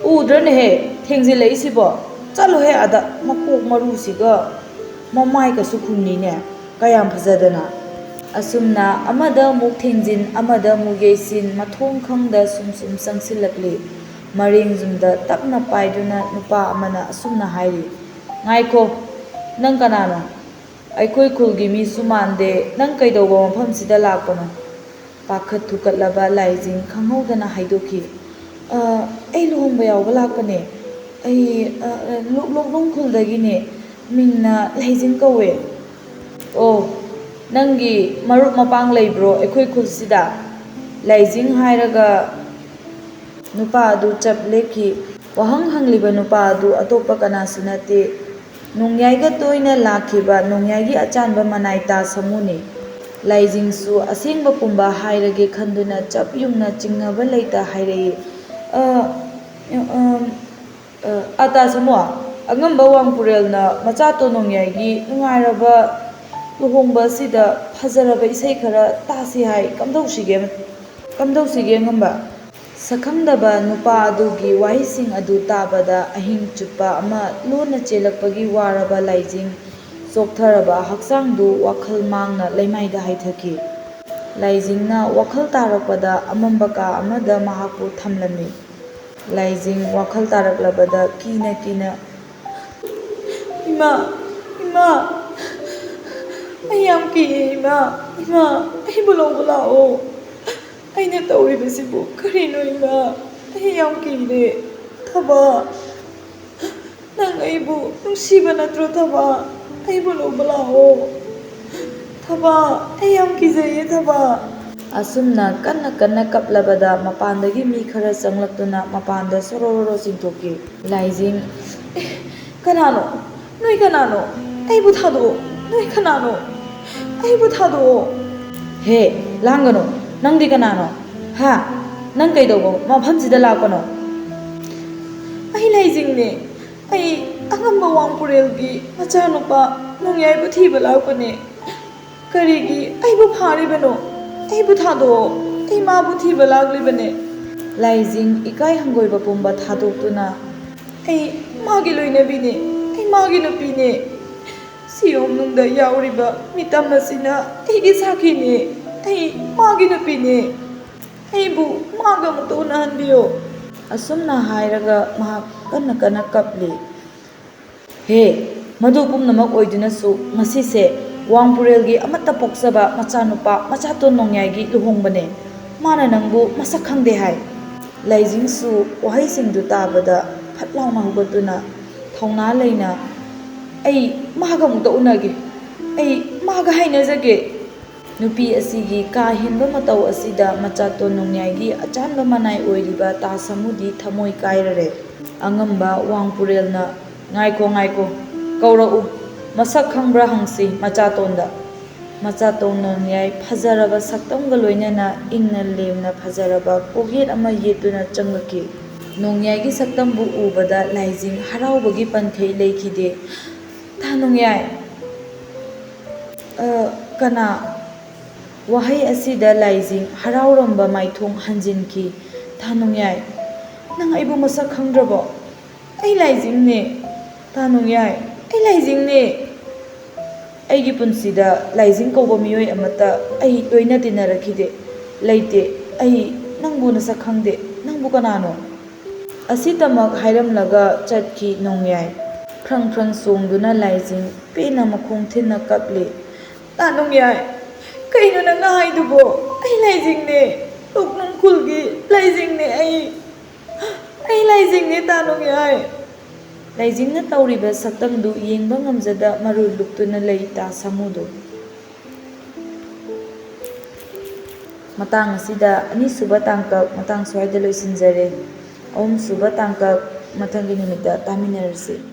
ꯎꯗ꯭ꯔꯅꯦꯍꯦ, ꯊꯦꯡꯖꯤꯜꯂꯛꯏꯁꯤꯕꯣ? ꯆꯠꯂꯣꯍꯦ ꯑꯗ, ꯃꯀꯣꯛ ꯃꯔꯨꯁꯤꯒ ꯃꯃꯥꯏꯒꯁꯨ ꯈꯨꯝꯅꯤꯅꯦ, ꯀꯌꯥꯝ ꯐꯖꯗꯅ!" ꯑꯁꯨꯝꯅ ꯑꯃꯗ ꯑꯃꯨꯛ ꯊꯦꯡꯖꯤꯟ, ꯑꯃꯗ ꯑꯃꯨꯛ ꯌꯩꯁꯤꯟ, ꯃꯊꯣꯡ ꯈꯪꯗ ꯁꯨꯝ ꯁꯨꯝ ꯆꯪꯁꯤꯜꯂꯛꯂꯤ꯫ ꯃꯔꯦꯡ ꯌꯨꯝꯗ ꯇꯞꯅ ꯄꯥꯏꯗꯨꯅ ꯅꯨꯄꯥ ꯑꯃꯅ ꯑꯁꯨꯝꯅ ꯍꯥꯏꯔꯤ, "ꯉꯥꯏꯈꯣ, ꯅꯪ ꯀꯅꯥꯅꯣ? ꯑꯩꯈꯣꯏ ꯈꯨꯜꯒꯤ ꯃꯤꯁꯨ ꯃꯥꯟꯗꯦ, ꯅꯪ ꯀꯩꯗꯧꯕ ꯃꯐꯝꯁꯤꯗ ꯂꯥꯛꯄꯅꯣ?" ꯄꯥꯈꯠ ꯊꯨꯀꯠꯂꯕ ꯂꯥꯏꯖꯤꯡ ꯈꯪꯍꯧꯗꯅ ꯍꯥꯏꯗꯣꯛꯈꯤ, "ꯑ, ꯑꯩ ꯂꯨꯍꯣꯡꯕ ꯌꯥꯎꯕ ꯂꯥꯛꯄꯅꯦ꯫ ꯑꯩ, ꯑ, ꯑ, ꯂꯣꯛ-, ꯂꯣꯛꯅꯨꯡ ꯈꯨꯜꯗꯒꯤꯅꯦ꯫ ꯃꯤꯡꯅ ꯂꯥꯏꯖꯤꯡ ꯀꯧꯋꯦ꯫" "ꯑꯣ, ꯅꯪꯒꯤ ꯃꯔꯨꯞ ꯃꯄꯥꯡ ꯂꯩꯕ꯭ꯔꯣ ꯑꯩꯈꯣꯏ ꯈꯨꯜꯁꯤꯗ?" ꯂꯥꯏꯖꯤꯡ ꯍꯥꯏꯔꯒ ꯅꯨꯄꯥ ꯑꯗꯨ ꯆꯞ ꯂꯦꯞꯈꯤ꯫ ꯋꯥꯍꯪ ꯍꯪꯂꯤꯕ ꯅꯨꯄꯥ ꯑꯗꯨ ꯑꯇꯣꯞꯄ ꯀꯅꯥꯁꯨ ꯅꯠꯇꯦ, ꯅꯣꯡꯌꯥꯏꯒ ꯇꯣꯏꯅ ꯂꯥꯛꯈꯤꯕ ꯅꯣꯡꯌꯥꯏꯒꯤ ꯑꯆꯥꯟꯕ ꯃꯅꯥꯏ ꯇꯥ ꯁꯃꯨꯅꯤ꯫ ꯂꯥꯏꯖꯤꯡꯁꯨ ꯑꯁꯦꯡꯕ ꯄꯨꯝꯕ ꯍꯥꯏꯔꯒꯦ ꯈꯟꯗꯨꯅ ꯆꯞ ꯌꯨꯡꯅ ꯆꯤꯡꯅꯕ ꯂꯩꯇ ꯍꯥꯏꯔꯛꯏ, "ꯑ, ꯑ, ꯑ, ꯑ, ꯇꯥ ꯁꯃꯨ, ꯑꯉꯝꯕ ꯋꯥꯡꯄꯨꯔꯦꯜꯅ ꯃꯆꯥꯇꯣꯟ ꯅꯣꯡꯌꯥꯏꯒꯤ ꯅꯨꯡꯉꯥꯏꯔꯕ ꯂꯨꯍꯣꯡꯕ ꯑꯁꯤꯗ ꯐꯖꯔꯕ ꯏꯁꯩ ꯈꯔ ꯇꯥꯁꯤ ꯍꯥꯏ, ꯀꯝꯗꯧꯁꯤꯒꯦ, ꯀꯝꯗꯧꯁꯤꯒꯦ ꯑꯉꯝꯕ?" ꯁꯛꯈꯪꯗꯕ ꯅꯨꯄꯥ ꯑꯗꯨꯒꯤ ꯋꯥꯍꯩꯁꯤꯡ ꯑꯗꯨ ꯇꯥꯕꯗ ꯑꯍꯤꯡ ꯆꯨꯞꯄ ꯑꯃ ꯂꯣꯟꯅ ꯆꯦꯜꯂꯛꯄꯒꯤ ꯋꯥꯔꯕ ꯂꯥꯏꯖꯤꯡ, ꯆꯣꯛꯊꯔꯕ ꯍꯛꯆꯥꯡꯗꯨ ꯋꯥꯈꯜ ꯃꯥꯡꯅ ꯂꯩꯃꯥꯏꯗ ꯍꯥꯏꯊꯈꯤ꯫ ꯂꯥꯏꯖꯤꯡꯅ ꯋꯥꯈꯜ ꯇꯥꯔꯛꯄꯗ ꯑꯃꯝꯕ ꯀꯥ ꯑꯃꯗ ꯃꯍꯥꯛꯄꯨ ꯊꯝꯂꯝꯃꯤ꯫ ꯂꯥꯏꯖꯤꯡ ꯋꯥꯈꯜ ꯇꯥꯔꯛꯂꯕꯗ ꯀꯤꯅ ꯀꯤꯅ, "ꯏꯃꯥ, ꯏꯃꯥ, ꯑꯩ ꯌꯥꯝ ꯀꯤꯌꯦ, ꯏꯃꯥ, ꯏꯃꯥ, ꯑꯩꯕꯨ ꯂꯧꯕ ꯂꯥꯛꯑꯣ꯫ ꯑꯩꯅ ꯇꯧꯔꯤꯕꯁꯤꯕꯨ ꯀꯔꯤꯅꯣ, ꯏꯃꯥ? ꯑꯩ ꯌꯥꯝ ꯀꯤꯔꯦ꯫ ꯊꯕꯥ, ꯅꯪ ꯑꯩꯕꯨ ꯅꯨꯡꯁꯤꯕ ꯅꯠꯇ꯭ꯔꯣ, ꯊꯕꯥ? ꯑꯩꯕꯨ ꯂꯧꯕ ꯂꯥꯛꯑꯣ꯫ ꯊꯕꯥ, ꯑꯩ ꯌꯥꯝ ꯀꯤꯖꯩꯌꯦ, ꯊꯕꯥ꯫" ꯑꯁꯨꯝꯅ ꯀꯟꯅ ꯀꯟꯅ ꯀꯞꯂꯕꯗ ꯃꯄꯥꯟꯗꯒꯤ ꯃꯤ ꯈꯔ ꯆꯪꯂꯛꯇꯨꯅ ꯃꯄꯥꯟꯗ ꯁꯣꯔꯣꯔꯣ ꯆꯤꯡꯊꯣꯛꯈꯤ꯫ ꯂꯥꯏꯖꯤꯡ, "ꯑꯦ, ꯀꯅꯥꯅꯣ? ꯅꯣꯏ ꯀꯅꯥꯅꯣ? ꯑꯩꯕꯨ ꯊꯥꯗꯣꯛꯑꯣ꯫ ꯅꯣꯏ ꯀꯅꯥꯅꯣ? ꯑꯩꯕꯨ ꯊꯥꯗꯣꯛꯑꯣ꯫" "ꯍꯦ, ꯂꯥꯡꯒꯅꯨ꯫ ꯅꯪꯗꯤ ꯀꯅꯥꯅꯣ? ꯍꯥ? ꯅꯪ ꯀꯩꯗꯧꯕ ꯃꯐꯝꯁꯤꯗ ꯂꯥꯛꯄꯅꯣ?" "ꯑꯩ ꯂꯥꯏꯖꯤꯡꯅꯦ꯫ ꯑꯩ ꯑꯉꯝꯕ ꯋꯥꯡꯄꯨꯔꯦꯜꯒꯤ ꯃꯆꯥꯅꯨꯄꯥ ꯅꯣꯡꯌꯥꯏꯕꯨ ꯊꯤꯕ ꯂꯥꯛꯄꯅꯦ꯫ ꯀꯔꯤꯒꯤ ꯑꯩꯕꯨ ꯐꯥꯔꯤꯕꯅꯣ? ꯑꯩꯕꯨ ꯊꯥꯗꯣꯛꯑꯣ꯫ ꯑꯩ ꯃꯥꯕꯨ ꯊꯤꯕ ꯂꯥꯛꯂꯤꯕꯅꯦ꯫" ꯂꯥꯏꯖꯤꯡ ꯏꯀꯥꯏ ꯍꯪꯒꯣꯏꯕ ꯄꯨꯝꯕ ꯊꯥꯗꯣꯛꯇꯨꯅ, "ꯑꯩ ꯃꯥꯒꯤ ꯂꯣꯏꯅꯕꯤꯅꯦ꯫ ꯑꯩ ꯃꯥꯒꯤ ꯅꯨꯄꯤꯅꯦ꯫ ꯁꯤꯌꯣꯝꯅꯨꯡꯗ ꯌꯥꯎꯔꯤꯕ ꯃꯤꯇꯝ ꯑꯁꯤꯅ ꯑꯩꯒꯤ ꯁꯥꯈꯤꯅꯦ꯫ ꯑꯩ ꯃꯥꯒꯤ ꯅꯨꯄꯤꯅꯦ꯫ ꯑꯩꯕꯨ ꯃꯥꯒ ꯑꯃꯨꯛꯇ ꯎꯅꯍꯟꯕꯤꯌꯣ꯫" ꯑꯁꯨꯝꯅ ꯍꯥꯏꯔꯒ ꯃꯍꯥꯛ ꯀꯟꯅ ꯀꯟꯅ ꯀꯞꯂꯤ꯫ "ꯍꯦ, ꯃꯗꯨ ꯄꯨꯝꯅꯃꯛ ꯑꯣꯏꯗꯨꯅꯁꯨ ꯉꯁꯤꯁꯦ ꯋꯥꯡꯄꯨꯔꯦꯜꯒꯤ ꯑꯃꯠꯇ ꯄꯣꯛꯆꯕ ꯃꯆꯥꯅꯨꯄꯥ ꯃꯆꯥꯇꯣꯟ ꯅꯣꯡꯌꯥꯏꯒꯤ ꯂꯨꯍꯣꯡꯕꯅꯦ꯫ ꯃꯥꯅ ꯅꯪꯕꯨ ꯃꯁꯛ ꯈꯪꯗꯦ ꯍꯥꯏ꯫" ꯂꯥꯏꯖꯤꯡꯁꯨ ꯋꯥꯍꯩꯁꯤꯡꯗꯨ ꯇꯥꯕꯗ ꯐꯠ ꯂꯥꯎꯅ ꯍꯧꯒꯠꯇꯨꯅ ꯊꯧꯅꯥ ꯂꯩꯅ, "ꯑꯩ ꯃꯥꯒ ꯑꯃꯨꯛꯇ ꯎꯅꯒꯦ꯫ ꯑꯩ ꯃꯥꯒ ꯍꯥꯏꯅꯖꯒꯦ꯫" ꯅꯨꯄꯤ ꯑꯁꯤꯒꯤ ꯀꯥ ꯍꯦꯟꯕ ꯃꯇꯧ ꯑꯁꯤꯗ ꯃꯆꯥꯇꯣꯟ ꯅꯣꯡꯌꯥꯏꯒꯤ ꯑꯆꯥꯟꯕ ꯃꯅꯥꯏ ꯑꯣꯏꯔꯤꯕ ꯇꯥ ꯁꯥꯃꯨꯗꯤ ꯊꯃꯣꯏ ꯀꯥꯏꯔꯔꯦ꯫ ꯑꯉꯝꯕ ꯋꯥꯡꯄꯨꯔꯦꯜꯅ, "ꯉꯥꯏꯈꯣ, ꯉꯥꯏꯈꯣ, ꯀꯧꯔꯛꯎ꯫ ꯃꯁꯛ ꯈꯪꯕ꯭ꯔꯥ ꯍꯪꯁꯤ ꯃꯆꯥꯇꯣꯟꯗ꯫" ꯃꯆꯥꯇꯣꯟ ꯅꯣꯡꯌꯥꯏ ꯐꯖꯔꯕ ꯁꯛꯇꯝꯒ ꯂꯣꯏꯅꯅ ꯏꯪꯅ ꯂꯦꯝꯅ ꯐꯖꯔꯕ ꯀꯣꯛꯌꯦꯠ ꯑꯃ ꯌꯦꯠꯇꯨꯅ ꯆꯪꯂꯛꯈꯤ꯫ ꯅꯣꯡꯌꯥꯏꯒꯤ ꯁꯛꯇꯝꯕꯨ ꯎꯕꯗ ꯂꯥꯏꯖꯤꯡ ꯍꯔꯥꯎꯕꯒꯤ ꯄꯟꯈꯩ ꯂꯩꯈꯤꯗꯦ꯫ "ꯇꯥ ꯅꯣꯡꯌꯥꯏ!" "ꯑ, ꯀꯅꯥ?" ꯋꯥꯍꯩ ꯑꯁꯤꯗ ꯂꯥꯏꯖꯤꯡ ꯍꯔꯥꯎꯔꯝꯕ ꯃꯥꯏꯊꯣꯡ ꯍꯟꯖꯤꯟꯈꯤ꯫ "ꯇꯥ ꯅꯣꯡꯌꯥꯏ, ꯅꯪ ꯑꯩꯕꯨ ꯃꯁꯛ ꯈꯪꯗ꯭ꯔꯕꯣ? ꯑꯩ ꯂꯥꯏꯖꯤꯡꯅꯦ꯫ ꯇꯥ ꯅꯣꯡꯌꯥꯏ, ꯑꯩ ꯂꯥꯏꯖꯤꯡꯅꯦ꯫ ꯑꯩꯒꯤ ꯄꯨꯟꯁꯤꯗ ꯂꯥꯏꯖꯤꯡ ꯀꯧꯕ ꯃꯤꯑꯣꯏ ꯑꯃꯠꯇ ꯑꯩ ꯂꯣꯏꯅ ꯇꯤꯟꯅꯔꯛꯈꯤꯗꯦ꯫ ꯂꯩꯇꯦ꯫ ꯑꯩ ꯅꯪꯕꯨ ꯅꯁꯛ ꯈꯪꯗꯦ꯫ ꯅꯪꯕꯨ ꯀꯅꯥꯅꯣ?" ꯑꯁꯤꯇꯃꯛ ꯍꯥꯏꯔꯝꯂꯒ ꯆꯠꯈꯤ ꯅꯣꯡꯌꯥꯏ꯫ ꯈ꯭ꯔꯪ ꯈ꯭ꯔꯪ ꯆꯣꯡꯗꯨꯅ ꯂꯥꯏꯖꯤꯡ ꯄꯦꯟꯅ ꯃꯈꯣꯡ ꯊꯤꯟꯅ ꯀꯞꯂꯤ꯫ "ꯇꯥ ꯅꯣꯡꯌꯥꯏ, ꯀꯩꯅꯣ ꯅꯪꯅ ꯍꯥꯏꯗꯨꯕꯣ? ꯑꯩ ꯂꯥꯏꯖꯤꯡꯅꯦ꯫ ꯇꯣꯛꯅꯨꯡ ꯈꯨꯜꯒꯤ ꯂꯥꯏꯖꯤꯡꯅꯦ ꯑꯩ꯫ ꯑꯩ ꯂꯥꯏꯖꯤꯡꯅꯦ, ꯇꯥ ꯅꯣꯡꯌꯥꯏ꯫" ꯂꯥꯏꯖꯤꯡꯅ ꯇꯧꯔꯤꯕ ꯁꯛꯇꯝꯗꯨ ꯌꯦꯡꯕ ꯉꯝꯖꯗ ꯃꯔꯨ ꯂꯨꯛꯇꯨꯅ ꯂꯩ ꯇꯥ ꯁꯥꯃꯨꯗꯨ꯫ ꯃꯇꯥꯡ ꯑꯁꯤꯗ ꯑꯅꯤꯁꯨꯕ ꯇꯥꯡꯀꯛ ꯃꯇꯥꯡ ꯁ꯭ꯋꯥꯏꯗ ꯂꯣꯏꯁꯤꯟꯖꯔꯦ꯫ ꯑꯍꯨꯝꯁꯨꯕ ꯇꯥꯡꯀꯛ ꯃꯊꯪꯒꯤ ꯅꯨꯃꯤꯠꯇ ꯇꯥꯃꯤꯟꯅꯔꯁꯤ꯫